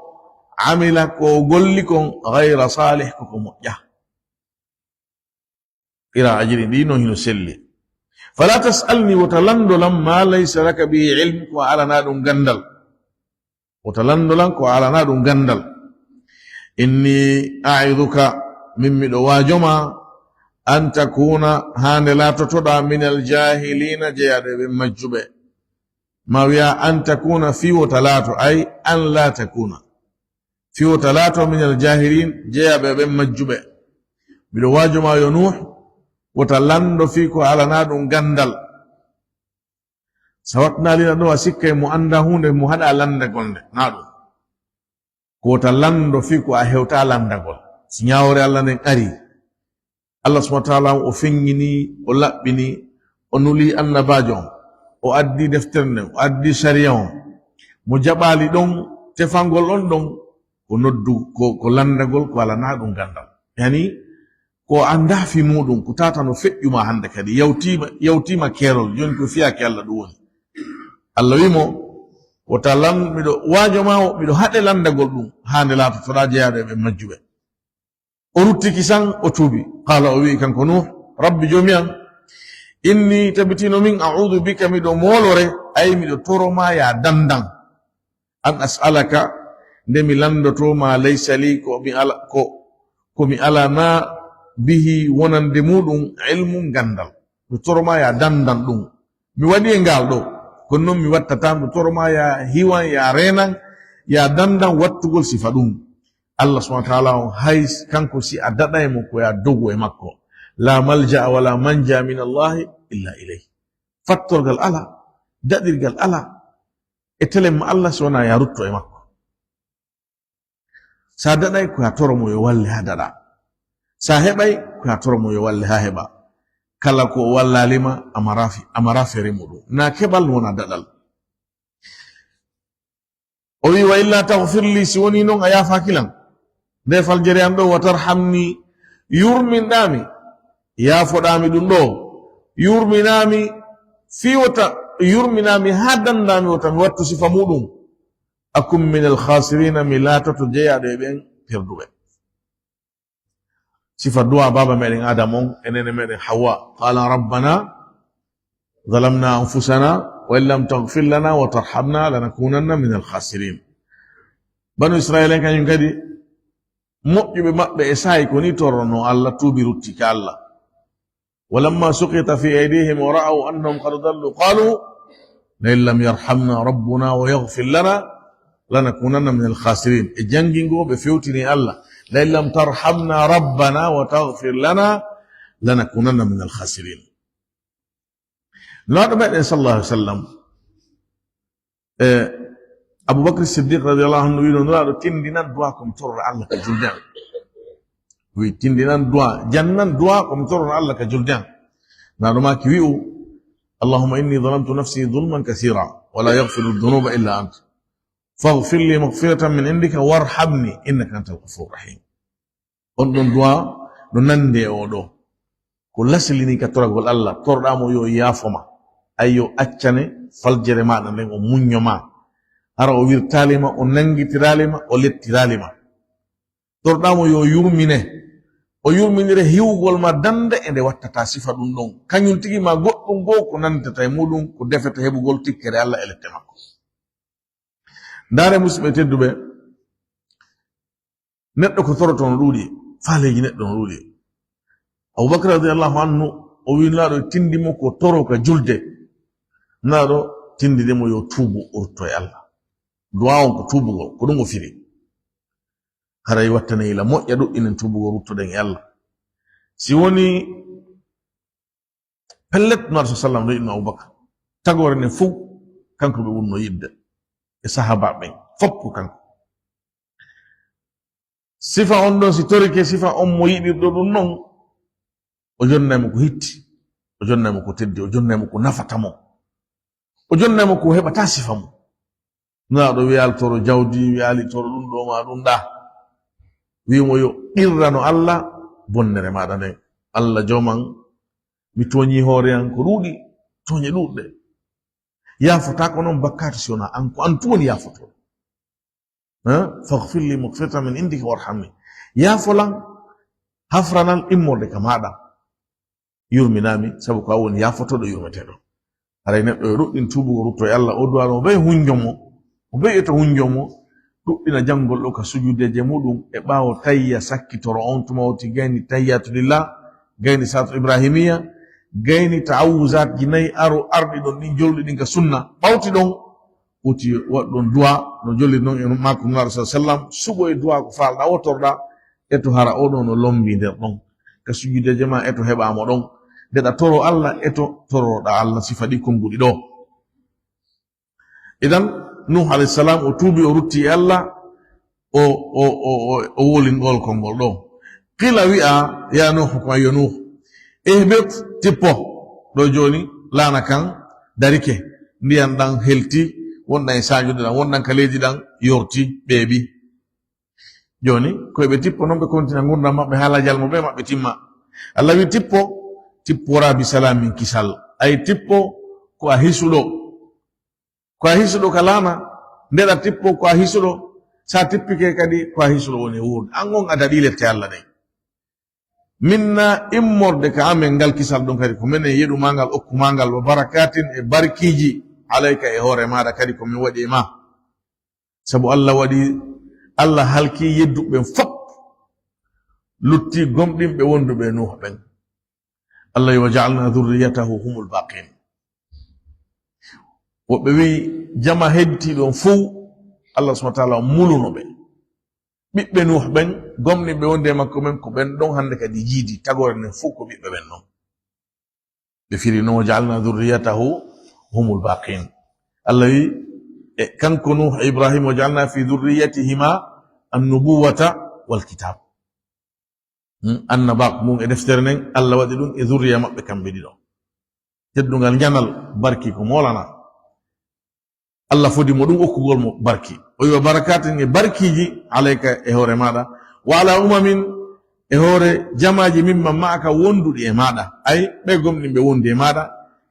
amila, ko o golli kon, ghayra salih, ko ko moƴƴa. Ira ajiri ɗi non hino selli. "Fala tas'alni, wota lanndo lan, ma laysa laka bihi ilm, ko a alanaa ɗum ganndal." Wota lanndo lan ko a alanaa ɗum ganndal. Inni a'iduka, min miɗo waajo ma, an takuna, haa nde laatotoɗa minal jahilina, jeyaaɗo e ɓen majjuɓe. Ma wi'a an takuna fii wota laato, ay an la takuna. Fii wota laato minal jahilin, jeyaaɓe e ɓen majjuɓe. Miɗo waajo ma yo Nuh, wota lanndo fii ko alana ɗum ganndal. Sa waɗtanaali ɗum a sikkay mo annda huunde mo haɗa lanndagol nde, na ɗum. Ko wota lanndo fii ko a hewta lanndagol. Si ñaawoore Allah nden ari, Allah subhanahu wa ta'ala o feññini, o laɓɓini, o nuli annabaajo on, o addi deftere nden, o addi sariya on. Mo jaɓaali ɗon, tefangol on ɗon, ko noddu, ko, ko lanndagol, ko alana ɗum ganndal. Yani, ko annda fii muɗum, ko tata no feƴƴu ma hannde kadi, yawtiima, yawtiima keerol, jooni ko fiyaake Allah ɗum woni. Allah wi'i mo, wota lan, miɗo waajo ma o, miɗo haɗe lanndagol ɗum, haa nde laatotoɗa jeyaaɗo e ɓen majjuɓe. O ruttiki san, o tuubi. Qaala, o wi'i kanko Nuh, Rabbi Joomi an, inni tabitino min a'uudu bika, miɗo moolore, ay miɗo toro ma ya dandan. An as'alaka, nde mi lanndoto ma laysa li, ko mi ala, ko, ko mi alana bihi wonande muɗum ilmun ganndal. Mi toro ma ya dandan ɗum. Mi waɗi e ngal ɗo. Kono non mi wattata, mi toro ma ya hiwan, ya renan, ya dandan wattugol sifa ɗum. Allah subhanahu wa ta'ala on hay kanko si a daɗay mo ko ya dogu e makko. La malja wala manja min Allahi illa ilayh. Fattorgal ala, daɗirgal ala, e telen ma Allah si wona ya rutto e makko. Sa daɗay ko ya toro mo yo walle ha daɗa. Sa heɓay ko ya toro mo yo walle ha heɓa. Kala ko o wallali ma, a mara fi-, a mara feere muɗum. Na keɓal wona daɗal. O wi, "Wa illa taghfir li, si woni non a yaafaaki lan." Nde faljere an ɗo, "wa tarhamni, yurminɗaa mi, yaafoɗaa mi ɗum ɗo, yurminaa mi fii wota, yurminaa mi haa dandaa mi wota mi wattu sifa muɗum. Akun minal khasirina, mi laatoto jeyaaɗo e ɓen perduɓe." Sifa du'a baaba meɗen Adam on e nene meɗen Hawa. Qala rabbana zalamna anfusana wa in lam taghfir lana wa tarhamna lanakunanna minal khasirin. Banu Israil en kañum kadi, moƴƴuɓe maɓɓe e saa'i ko ni torrono Allah, tuubi rutti ka Allah. Walamma suqita fi aydihim wa ra'aw annahum qad dallu qalu la in lam yarhamna rabbuna wa yaghfir lana lanakunanna minal khasirin. E jangingo ɓe fewtini Allah, "La in lam tarhamna rabbana wa taghfir lana lanakunanna minal khasirin." Nulaaɗo meɗen sallallahu alaihi wasallam, e, Abu Bakr Siddiq radiyallahu anhu wiino, Nulaaɗo tindinan du'a ko mi torra Allah ka julde an. Wi tindinan du'a, jannan du'a ko mi torra Allah ka julde an. Nulaaɗo maaki wi'u, "Allahumma inni zalamtu nafsi zulman kathira, wa la yaghfiru dhunuba illa ant. Faghfir li maghfiratan min indika warhamni innaka antal ghafurur rahim." On ɗon du'a no nandi e o ɗo. Ko lasilini ka toragol Allah, torɗaa mo yo yaafo ma. Ay yo accane faljere maɗa nden, o muñño ma. Hara o wirtaali ma, o nangitiraali ma, o lettiraali ma. Torɗaa mo yo yurmine. O yurminire hiwugol ma dande e nde wattata sifa ɗum ɗon. Kañum tigi ma goɗɗum goo ko nanditata e muɗum, ko defete heɓugol tikkere Allah e lette makko. Ndaare musidɓe tedduɓe, neɗɗo ko toroto no ɗuuɗi, faaleeji neɗɗo no ɗuuɗi. Abubakar radiyallahu anhu, o wi Nulaaɗo tindi mo ko toro ka julde. Nulaaɗo tindini mo yo tuubu, o rutto e Allah. Du'a on ko tuubugol, ko ɗum o firi. Haray wattane ila moƴƴa ɗuɗɗinen tuubugol, ruttoɗen e Allah. Si woni pellet, Nulaaɗo sallam no yiɗno Abubakar. Tagoore nden fow, kanko ɓe ɓurno yiɗde. E sahaaba ɓen, fof ko kanko. Sifa on ɗon, si torike sifa on mo yiɗirɗo ɗum non, o jonnay mo ko hitti, o jonnay mo ko teddi, o jonnay mo ko nafata mo, o jonnay mo ko heɓata sifa mo. Nulaaɗo wi'aali toro jawdi, wi'aali toro ɗum ɗo ma ɗum ɗa. Wi'i mo yo qirrano Allah bonnere maɗa nden. Allah jooman, mi tooñi hoore an ko ɗuuɗi, tooñe ɗuuɗɗe. Yaafotaako non bakkaatu si wonaa an, ko an tun woni yaafotooɗo. Ha? "Faghfir li maghfiratan min indika warhamni." Yaafo lan hafranal immorde ka maɗa. Yurminaa mi, sabu ko a woni yaafotooɗo, yurmeteeɗo. Haray neɗɗo yo ɗuɗɗin tuubugol, rutto e Allah, o du'ano, o ɓey hunjo mo, o ɓey eto hunjo mo, ɗuɗɗina janngol ɗo ka sujudeeje muɗum e ɓaawo tayya sakkitoro on tuma woti gayni tayyatulillah, gayni salatu ibrahimiya, gayni ta'awuzatji nayi aro arɗi ɗon ɗin jolɗi ɗin ka sunna. Ɓawti ɗon, woti waɗu ɗon du'a no jolli non e makko Nulaaɗo sallallahu alaihi wasallam, suɓo e du'a ko faalɗa wotorɗa, eto hara o ɗo no lombi nder ɗon. Ka sujudeeje ma eto heɓa mo ɗon. Nde ɗa toro Allah, eto toroɗa Allah sifa ɗi konnguɗi ɗo. Idan, Nuh alayhi salam, o tuubi, o rutti e Allah, o, o, o, o, o wolin ngol konngol ɗo. Qila wi'a, ya Nuh, ko yo Nuh. Ihbit, tippo, ɗo jooni, laana kan, darike, ndiyan ɗan helti, wonɗan e saajude ɗan, wonɗan ka leydi ɗan, yorti, ɓeeɓi. Jooni, ko ɓe tippo non ɓe kontina ngurndan maɓɓe, haalajal mo ɓe maɓɓe timma. Allah wi tippo, tippora bi salamin kisal. Ay tippo, ko a hisuɗo. Ko a hisuɗo ka laana, ndeɗa tippo ko a hisuɗo, sa tippike kadi ko a hisuɗo woni e wuurde. An on a daɗi lette Allah ɗen. Minna immorde ka amen ngal kisal ɗon kadi ko menen yeɗu ma ngal, okku ma ngal, wa barakatin e barkiiji, alayka e hoore maɗa kadi ko min waɗi e ma. Sabu Allah waɗi, Allah halki yedduɓe ɓen fop, lutti gomɗinɓe wonduɓe e Nuh ɓen. Allah wi, "Wa ja'alna dhurriyatahu humul baqin." Woɓɓe wi, jama heddi ɗon fow, Allah subhanahu wa ta'ala muluno ɓe. Ɓiɓɓe Nuh ɓen, gomɗinɓe wonde e makko ɓen, ko ɓen ɗon hande kadi jiidi, tagore nden fow ko ɓiɓɓe ɓen ɗon. Ɓe firi non, "Wa ja'alna dhurriyatahu humul baqin." Allah wi, e kanko Nuh e Ibrahim, "Wa ja'alna fi dhurriyatihima an-nubuwata wal kitab." Hmm, annabaaku mum e deftere nden, Allah waɗi ɗum e zurriya maɓɓe kamɓe ɗiɗo. Teddungal, njanal, barki ko moolana. Allah fodi mo ɗum okkugol mo barki. O wi, "Wa barakatin e barkiiji alayka e hoore maɗa, wa ala umamin e hoore jamaaji mimman ma'aka wonduɗi e maɗa." Ay, ɓe gomɗinɓe wondi e maɗa,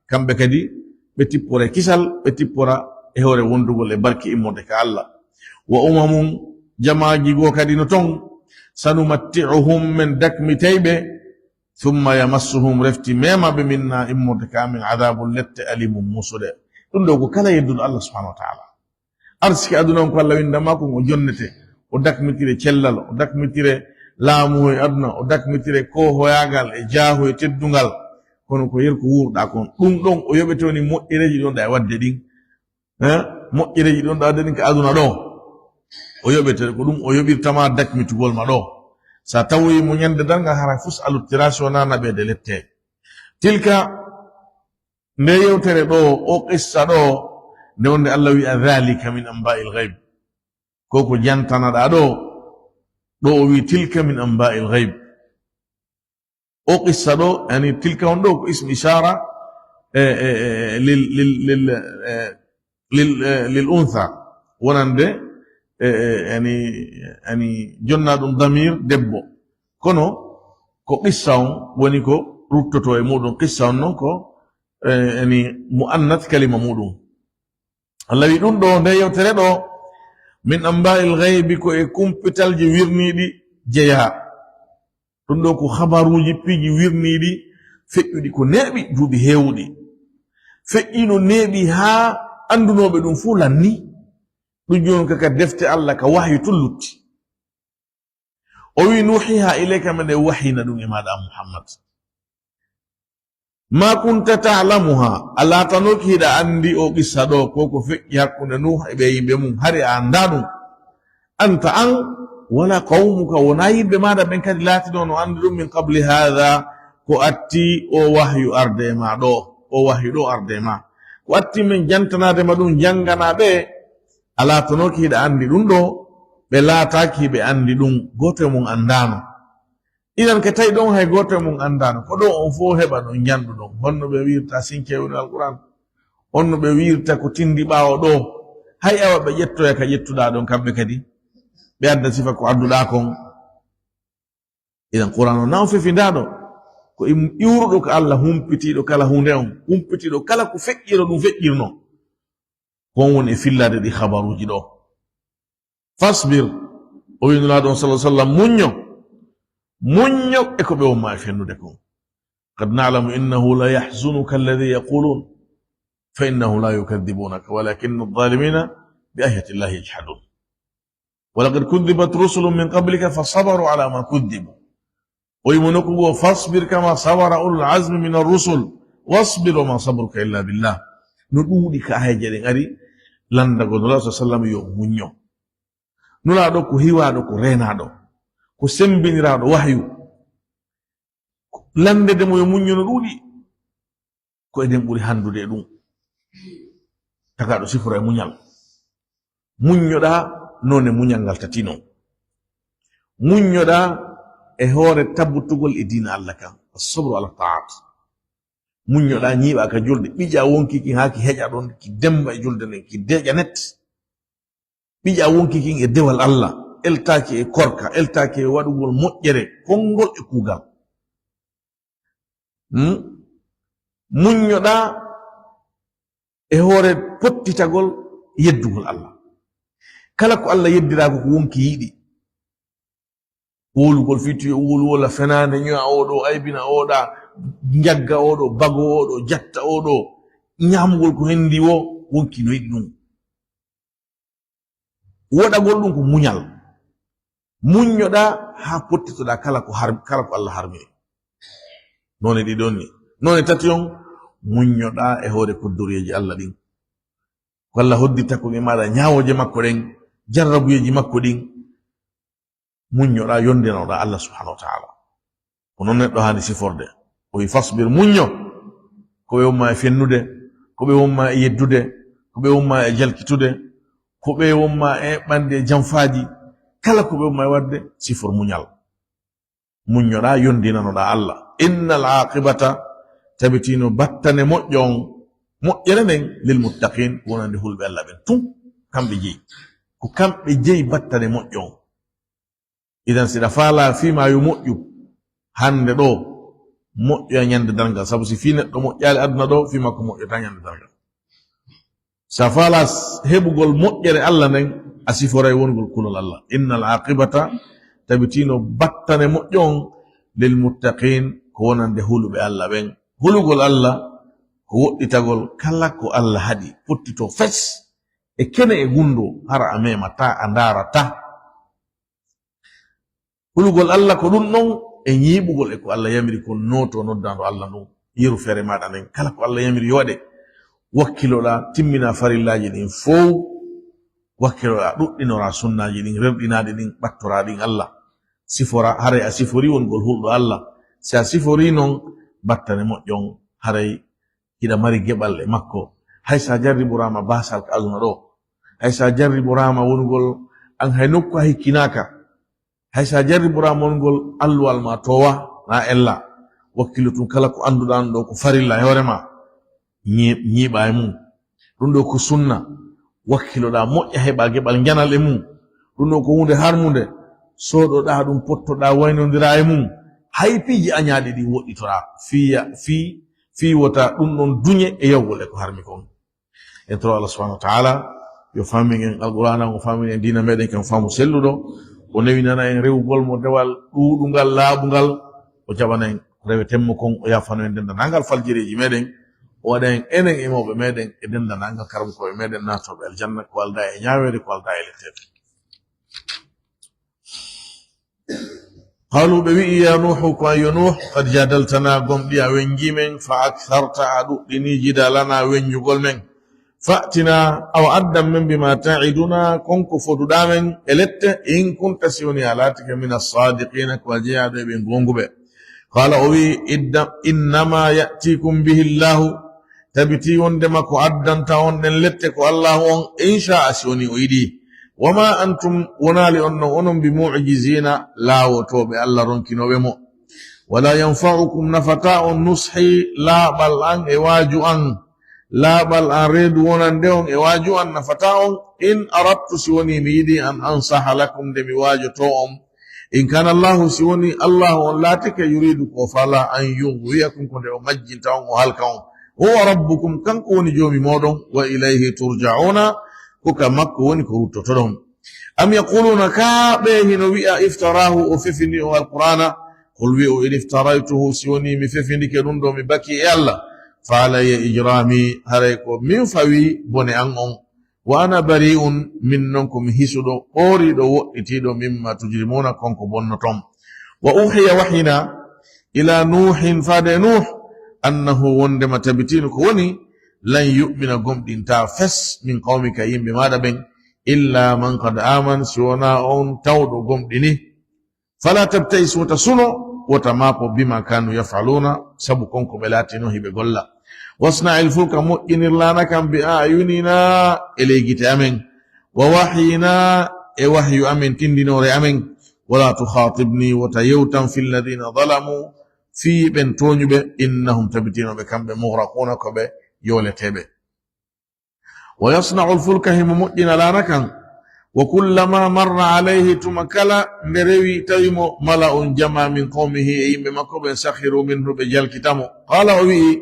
kamɓe kadi ɓe tippora e kisal, ɓe tippora e hoore wondugol e barki immorde ka Allah. Wa umamun, jamaaji goo kadi no ton, sanumatti'uhum, men dakmitay ɓe, thumma yamassuhum, refti mema ɓe minna immorde ka amin, adabun, lette, alimun, musuɗe. Ɗum ɗo ko kala yedduɗo Allah subhanahu wa ta'ala. Arsike aduna on ko Allah winda ma kon o jonnete, o dakmitire cellal, o dakmitire laamu e aduna, o dakmitire koohoyaagal e jaahu e teddungal. Kono ko yer ko wuurɗa kon. Ɗum ɗon o yoɓete woni moƴƴereeji ɗon ɗa e wadde ɗin. Eh? Moƴƴereeji ɗon ɗa wadde ɗin ka aduna ɗo. O yoɓete ko ɗum o yoɓirta ma dakmitugol ma ɗo. Sa tawoyi mo ñande darngal hara fus a luttira si wona naɓede lette. Tilka, nde yewtere ɗo, o qissa ɗo, nde wonde Allah wi'a, "Dhalika min anba'il ghaib." Ko ko jantanaɗa ɗo, ɗo o wi, "Tilka min anba'il ghaib." O qissa ɗo, yani tilka on ɗo ko ismu ishara, e, e, e, lil, lil, lil, e, lil, e, lil untha, wonande, e, e, yani, yani jonna ɗum damir debbo. Kono ko qissa on woni ko ruttoto e muɗum. Qissa on non ko, e, yani mu'annath kalima muɗum. Allah wi ɗum ɗo, nde yewtere ɗo, min anba'il ghaibi, ko e kumpitalji wirniiɗi jeyaa. Ɗum ɗo ko habaruuji piiji wirniiɗi, feƴƴuɗi ko neeɓi duuɓi heewuɗi. Feƴƴiino neeɓi haa anndunooɓe ɗum fuu lanni. Ɗum jooni ka, ka defte Allah, ka wahyu tun lutti. O wi, "Nuhiha ilayka, meɗen wahyina ɗum e maaɗa, Muhammad. Ma kunta ta'lamuha, a laatanooki hiɗa anndi o qissa ɗo, ko ko feƴƴi hakkunde Nuh e ɓe yimɓe mum, hari a anndaa ɗum. Anta an, wala qawmuka, wonaa yimɓe maaɗa ɓen kadi laatinoo no anndi ɗum, min qabli hadha, ko atti o wahyu arde e ma ɗo, o wahyu ɗo arde e ma. Ko atti men jantanaade ma ɗum, janngana ɓe, a laatanooki hiɗa anndi ɗum ɗo, ɓe laataaki hiɓe anndi ɗum, gooto e mum anndaano." Idan ke tawi ɗon hay gooto e mum anndaano, ko ɗo on fof heɓa ɗon njannduɗon. Honno ɓe wiirta sinke woni Alquran? Honno ɓe wiirta ko tindi ɓaawo ɗo? Hay awa ɓe ƴettoya ka ƴettuɗaa ɗon kamɓe kadi. Ɓe adda sifa ko adduɗaa kon. Idan Quran o na o fefindaaɗo. Ko im-, iwruɗo ko Allah humpitiiɗo kala huunde on, humpitiiɗo kala ko feƴƴiro ɗum feƴƴirno. Ko on woni e fillaade ɗi habaruuji ɗo. Fasbir, o wi Nulaaɗo on sallallahu alaihi wasallam, muñño, muñño e ko ɓe wonma e fennude kon. Qad na'lamu innahu la yahzunuka alladhi yaqulun, fa innahum la yukadhibunaka walakinna adh-dhalimina bi ayati Allahi yajhadun. Walaqad kuddibat rusulun min qablika fasabaru ala ma kuddibu. O yimo nokku goo, "Fasbir kama sabara ulul azmi min ar-rusul, wasbir wa ma sabruka illa billah." No ɗuuɗi ka aayeeje ɗen ari, lanndagol Nulaaɗo sallallahu alaihi wasallam yo muñño. Nulaaɗo ko hiwaaɗo, ko reenaaɗo, ko semmbiniraaɗo wahyu. Lanndede mo yo muñño no ɗuuɗi. Ko eden ɓuri hanndude e ɗum. Tagaaɗo sifora e muñal. Muññoɗaa noone muñal ngal tati non. Muññoɗaa e hoore tabutugol e diina Allah kan. As-sabru ala ta'at. Muññoɗaa ñiiɓaa ka julde. Ɓiƴaa wonki kin haa ki heƴa ɗon, ki demba e julde nden, ki deeƴa net. Ɓiƴaa wonki kin e dewal Allah. Eltaaki e korka, eltaaki e waɗugol moƴƴere, konngol e kuugal. Hmm? Muññoɗaa e hoore pottitagol yeddugol Allah. Kala ko Allah yeddiraa ko, ko wonki yiɗi. Wowlugol fii tuyo wowlu walla fenaande, ño'a oo ɗoo, aybina oo ɗaa, njagga oo ɗoo, bago oo ɗoo, jatta oo ɗoo, ñaamugol ko hendi woo, wonki no yiɗi ɗum. Woɗagol ɗum ko muñal. Muññoɗaa haa pottitoɗaa kala ko har-, kala ko Allah harmini. Noone ɗiɗon ni. Noone tati on, muññoɗaa e hoore koddoriyeeji Allah ɗin. Ko Allah hoddirta kon e maaɗa ñaawooje makko ɗen, jarrabuyeeji makko ɗin. Muññoɗaa, yondinoɗaa Allah subhanahu wa ta'ala. Ko non neɗɗo haani siforde. O wi, "Fasbir, muñño." Ko ɓe wonma e fennude, ko ɓe wonma e yeddude, ko ɓe wonma e jalkitude, ko ɓe wonma e ɓande e janfaaji, kala ko ɓe wonma e waɗde, sifor muñal. Muññoɗaa, yondinanoɗaa Allah. Innal aqibata, tabitino battane moƴƴo on, moƴƴere nden, lil muttaqin, wonande hulɓe Allah ɓen tun, kamɓe jeyi. Ko kamɓe jeyi battane moƴƴo on. Idan, si ɗa faala fii ma yo moƴƴu hannde ɗoo, moƴƴoya ñande darngal. Sabu si fii neɗɗo moƴƴaali aduna ɗoo, fii makko moƴƴata ñande darngal. Si a faala s-, heɓugol moƴƴere Allah nden, a siforay wonugol kulol Allah. Innal aqibata, tabitino battane moƴƴo on, lil muttaqin, ko wonande huluɓe Allah ɓen. Hulugol Allah ko woɗɗitagol kala ko Allah haɗi, pottito fes e kene e gunndoo, hara a memataa, a ndaarataa. Hulugol Allah ko ɗum ɗon e ñiiɓugol e ko Allah yamiri kon, nooto noddaandu Allah ndun, yeru feere maaɗa nden, kala ko Allah yamiri yo waɗe, wakkiloɗaa, timminaa farillaaji ɗin fow, wakkiloɗaa, ɗuɗɗinoraa sunnaaji ɗin, rerɗinaaɗi ɗin, ɓattoraa ɗin Allah, siforaa, haray a siforii wongol hulɗo Allah. Si a siforii non, battane moƴƴo on, haray hiɗa mari geɓal e makko. Hay si a jarriboraama baasal ka aduna ɗoo, hay si a jarriboraama wonugol an hay nokku a hikkinaaka, hay si a jarriboraama wonugol alluwal maa toowa, naa ella, wakkilo tun kala ko annduɗaa ɗoo ko farilla e hoore maa, ñii-, ñiiɓaa e mum. Ɗum ɗoo ko sunna, wakkiloɗaa moƴƴa, heɓaa geɓal njanal e mum. Ɗum ɗoo ko huunde harmunde, sooɗoɗaa ɗum, pottoɗaa waynondiraa e mum. Hay piiji añaaɗi ɗin woɗɗitoraa, fii ya-, fii fii wota ɗum ɗon duñe e yawgol e ko harmi kon. En toro Allah subhanahu wa ta'ala yo famin en Alqur'ana, o famin en diina meɗen kan faamu selluɗo, o newinana en rewugol mo dewal ɗuuɗungal, laaɓungal, o jaɓana en ko reweten mo kon, o yaafano en denndanangal faljireeji meɗen, o waɗa en enen e mawɓe meɗen e denndanangal karamkooɓe meɗen naatooɓe aljanna, ko aldaa e ñaaweede, ko aldaa e letteede. Qaalu, ɓe wi'i, "Yaa Nuuhu, ko an yo Nuuh, qad jaadaltanaa, gomɗii a wennjii men, fa aktharta, a ɗuɗɗinii, jidaalanaa, wennjugol men. Fa'tinaa, awa addan men, bimaa ta'idunaa, kon ko foduɗaa men e lette, in kunta, si wonii a laatike, mina saadiqiina, ko a jeyaaɗo e ɓen goonguɓe." Qaala, o wi'i, "Idda-, innamaa ya'tiikum bihi Llaahu." Tabitii wonndema ko addanta on ɗen lette ko Allaahu on, in shaa'a, si wonii o yiɗii. Wa maa antum, wonaali on non onon, bi mu'jiziina, laawotooɓe Alla ronkinooɓe mo. Wa laa yanfa'ukum, nafataa on, nushii, laaɓal an e waaju an. Laaɓal an, reedu wonande on e waaju an, nafataa on. In aradtu, si wonii mi yiɗii, an ansaha lakum, nde mi waajotoo on. In kaana Allaahu, si wonii Allaahu on laatike, yuriidu, ko o faalaa, an yughwiyakum, ko nde o majjinta on, o halka on. Huwa rabbukum, kanko woni Joomi mooɗon, wa ilayhi turja'uuna, ko ka makko woni ko ruttotoɗon. Am yaquluuna, kaa ɓe hino wi'a, iftaraahu, o fefini o Alqur'aana. Qul, wi'u, in iftaraytuhu, si wonii mi fefindike ɗum ɗoo, mi bakii e Alla, fa alayya ijraami, haray ko min fawi bone an on. Wa ana bari'un, min non ko mi hisuɗo, ɓooriiɗo, woɗɗitiiɗo, mimma tujrimuna, kon ko bonnoton. Wa uhiya, wahyina, ila Nuhin, faade e Nuh, annahu, wondema tabitino ko woni, lan yu'mina, gomɗinta fes, min qawmika, yimɓe maɗa ɓen, illa man qad aman, si wona on tawɗo gomɗini. Fala tabta'is, wota suno, wota maapo, bima kanu yaf'aluna, sabu kon ko ɓe laatino hiɓe golla. Wasna'il fulka, moƴƴinir laana kan, bi a'yunina, e ley gite amen, wa wahyina, e wahyu amen, tindinoore amen. Wala tukhatibni, wota yewtan, fi lladhina zalamu, fii ɓen tooñuɓe, innahum, tabitino ɓe kamɓe, mughraquna, ko ɓe yooleteeɓe. Wa yasna'u al-fulka, himo moƴƴina laana kan. Wa kullama marra alayhi, tuma kala nde rewi tawi mo, mala'un, jama, min qawmihi, e yimɓe makko ɓen, sakhiru minhu, ɓe jalkita mo. Qala, o wi'i,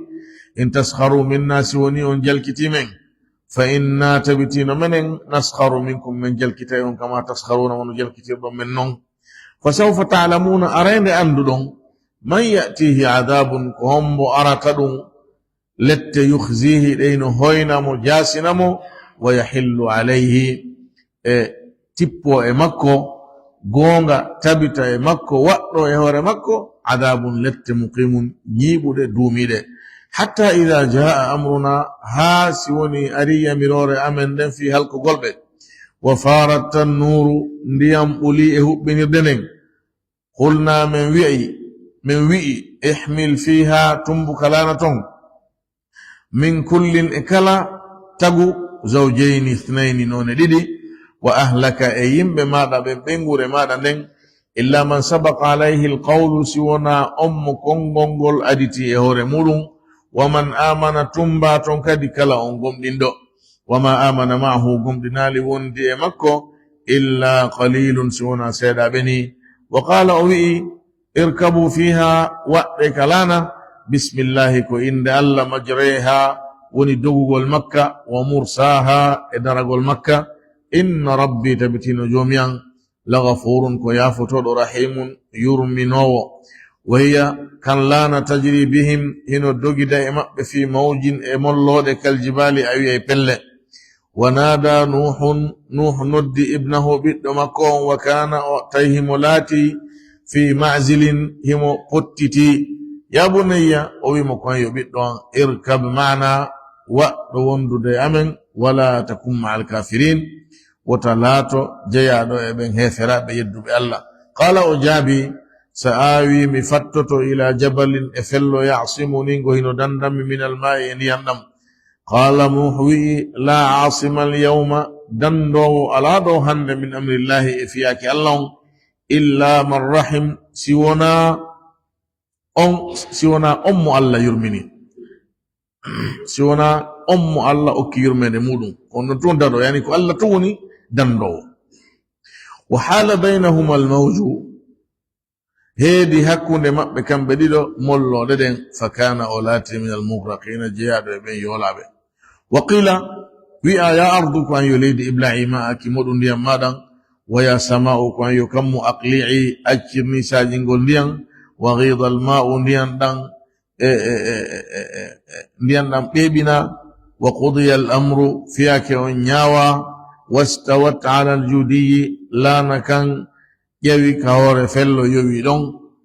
in taskharu minna, si woni on jalkiti men, fa inna, tabitino menen, naskharu minkum, men jalkitay on, kama taskharuna, wano jalkitirɗon men non. Fa sawfa ta'lamuna, arande annduɗon, man ya'tihi adhabun, ko hombo arata ɗum, lette, yukhzihi, ɗe hino hoyna mo, jaasina mo, wa yahillu alayhi, e tippo e makko, goonga tabita e makko, waɗɗo e hoore makko, adabun, lette, muqimun, ñiiɓuɗe, duumiiɗe. Hatta idha jaa amruna, haa si woni ari yamiroore amen nden fii halkugol ɓe, wa farat tannuuru, ndiyam ɓuli e huɓɓinirde nden, qulna, men wi'i, men wi'i, ihmil fiha, tumbu ka laana ton, min kullin, e kala tagu, zawjayni ithnayni, noone ɗiɗi, wa ahlaka, e yimɓe maaɗa ɓen, ɓeynguure maaɗa nden, illa man sabaqa alayhi alqawlu, si wonaa on mo konngol ngol aditi e hoore muɗum, wa man amana, tumba ton kadi kala on gomɗinɗo, wa ma amana ma'ahu, gomɗinaali wondi e makko, illa qalilun, si wonaa seeɗaaɓe ni. Wa qala, o wi'i, irkabu fiha, waɗɗe ka laana, bismillahi, ko innde Allah, majreha, woni dogugol makka, wa mursaha, e daragol makka, inna rabbi, tabitino joomi an, laghafurun, ko yaafotooɗo, rahimun, yurminoowo. Wa hiya, kan laana, tajri bihim, hino dogida e maɓɓe, fi mawjin, e mollooɗe, kal jibali, a wi'ay pelle. Wa nada Nuhun, Nuh noddi ibnahu, ɓiɗɗo makko on, wa kana, o tawi himo laati, fi ma'zilin, himo pottiti. Ya bunayya, o wi mo kon, yo ɓiɗɗo an, irkab ma'ana, waɗɗo wondude e amen, wala takun ma'al kafirin, wota laato jeyaaɗo e ɓen heeferaaɓe yedduɓe Allah. Qala, o jaabi, sa awi, mi fattoto, ila jabalin, e fello, ya'simuni, ngo hino dandammi, minal ma'i, e ndiyan ɗam. Qala, Nuh wi'i, la asima al yawma, dandoowo alaa ɗo hannde, min amrillahi, e fiyaake Allah on, illa man rahim, si wonaa on, si wonaa on mo Allah yurmini, si wonaa on mo Allah okki yurmeende muɗum, on ɗon tun dado, yani ko Allah tun woni dandoowo. Wa hala baynahuma al mawju, heedi hakkunde maɓɓe kamɓe ɗiɗo mollooɗe ɗen, fa kana, o laati, min al mughraqina, jeyaaɗo e ɓen yoolaaɓe. Wa qila, wi'a, ya ardu, ko an yo leydi, ibla'i ma'aki, moɗu ndiyan maaɗan, wa ya sama'u, ko an yo kammu, aqli'i, accir nisaajingol ndiyan, wa ghidha al ma'u, ndiyan ɗan, e, e, e, e, e, e, ndiyan ɗan ɓeeɓina, wa qudiya al amru, fiyaake on ñaawa, wastawat ala al judiyi, laana kan ƴawi ka hoore fello, yowi ɗon.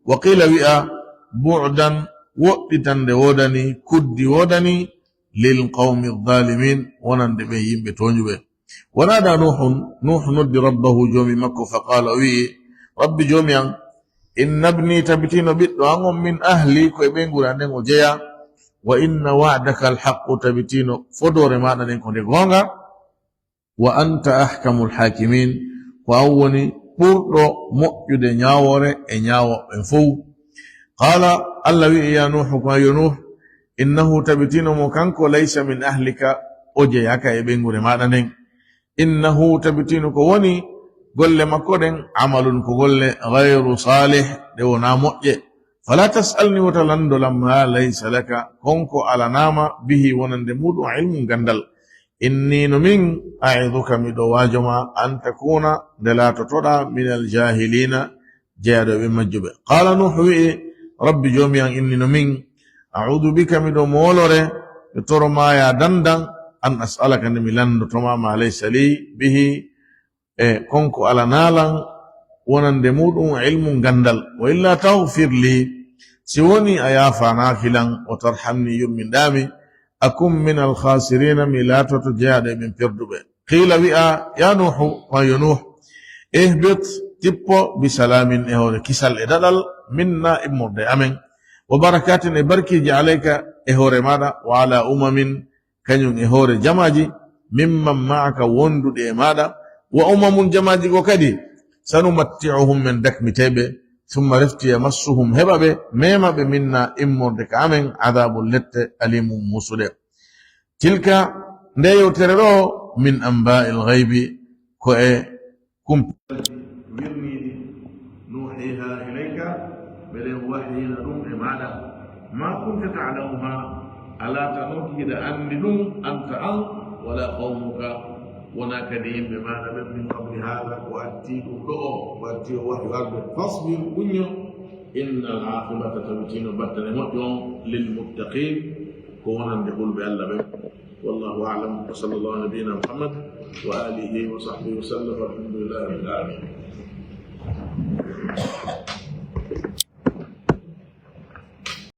Wa qila, wi'a, bu'dan, woɗɗitande woodani, kuddi woodani, lil qawmi zalimin, wonande ɓen yimɓe tooñuɓe. Wa nada Nuhun, Nuh noddi rabbahu, joomi makko, fa qala, o wi'i, rabbi, joomi an, inna ibni, tabitino ɓiɗɗo an on, min ahli, ko e ɓeynguure an nden o jeyaa, wa inna wa'daka al haqqu, tabitino fodoore maaɗa nden ko nde goonga, wa anta ahkamul hakimin, ko an woni ɓurɗo moƴƴude ñaawoore e ñaawooɓe ɓen fow. Qala, Allah wi'i, ya Nuhu, ko an yo Nuh, innahu, tabitino mo kanko, laysa min ahlika, o jeyaaka e ɓeynguure maaɗa nden. Innahu, tabitino ko woni golle makko ɗen, amalun, ko golle, ghayru salih, ɗe wonaa moƴƴe. Fala tas'alni, wota lanndo lan, ma laysa laka, kon ko alanaama, bihi, wonande muɗum, ilmun, ganndal. Inni, no min, a'iduka, miɗo waajo ma, an takuna, nde laatotoɗaa, minal jahilina, jeyaaɗo e ɓen majjuɓe. Qala Nuh wi'i, rabbi, joomi an, inni, no min, a'udu bika, miɗo moolore, mi toro ma, ya dandan, أن أسألك, nde mi lanndotoma, ما ليس لي به, e kon ko alanaa lan wonande muuɗum, علم, ganndal. وإلا تغفر لي, si wonii a yaafaanaaki lan, وترحمني, yurminɗaa mi, أكن من الخاسرين, mi laatoto jeyaaɗo e ɓen perduɓe. قيل, wi'aa, يا نوح, maa yo Nuuh, اهبط, tippo, بسلام, e hoore kisal e daɗal, منا, immorde e amen, وبركات, e barkiiji, عليك, e hoore maaɗa, وعلى أمم, kañum e hoore jamaaji, ممن معك, wonduɗi e maaɗa, وأمم, jamaaji goo kadi, سنمتعهم, men dakmitay ɓe, ثم, refti, يمسهم, heɓa ɓe, mema ɓe, منا, immorde ka amen, عذاب, lette, أليم, musuɗe. تلك, nde yewtere ɗoo, من أنباء الغيب, ko e kumpa wirniiɗi, نوحيها إليك, meɗen wahyina ɗum e maaɗa. ما كنت تعلمها, a laatanooki hiɗa anndi ɗum, أنت, an, ولا قومك, wonaa kadi yimɓe maaɗa ɓen, من قبل هذا, ko attii ɗum ɗoo, ko attii oo wahyu arde. فاصبر, muññu, إن العاقبة, tawitiino battane moƴƴo on, للمتقين, ko wonande hulɓe Alla ɓen. والله أعلم، وصلى الله على نبينا محمد وآله وصحبه وسلم، والحمد لله رب العالمين.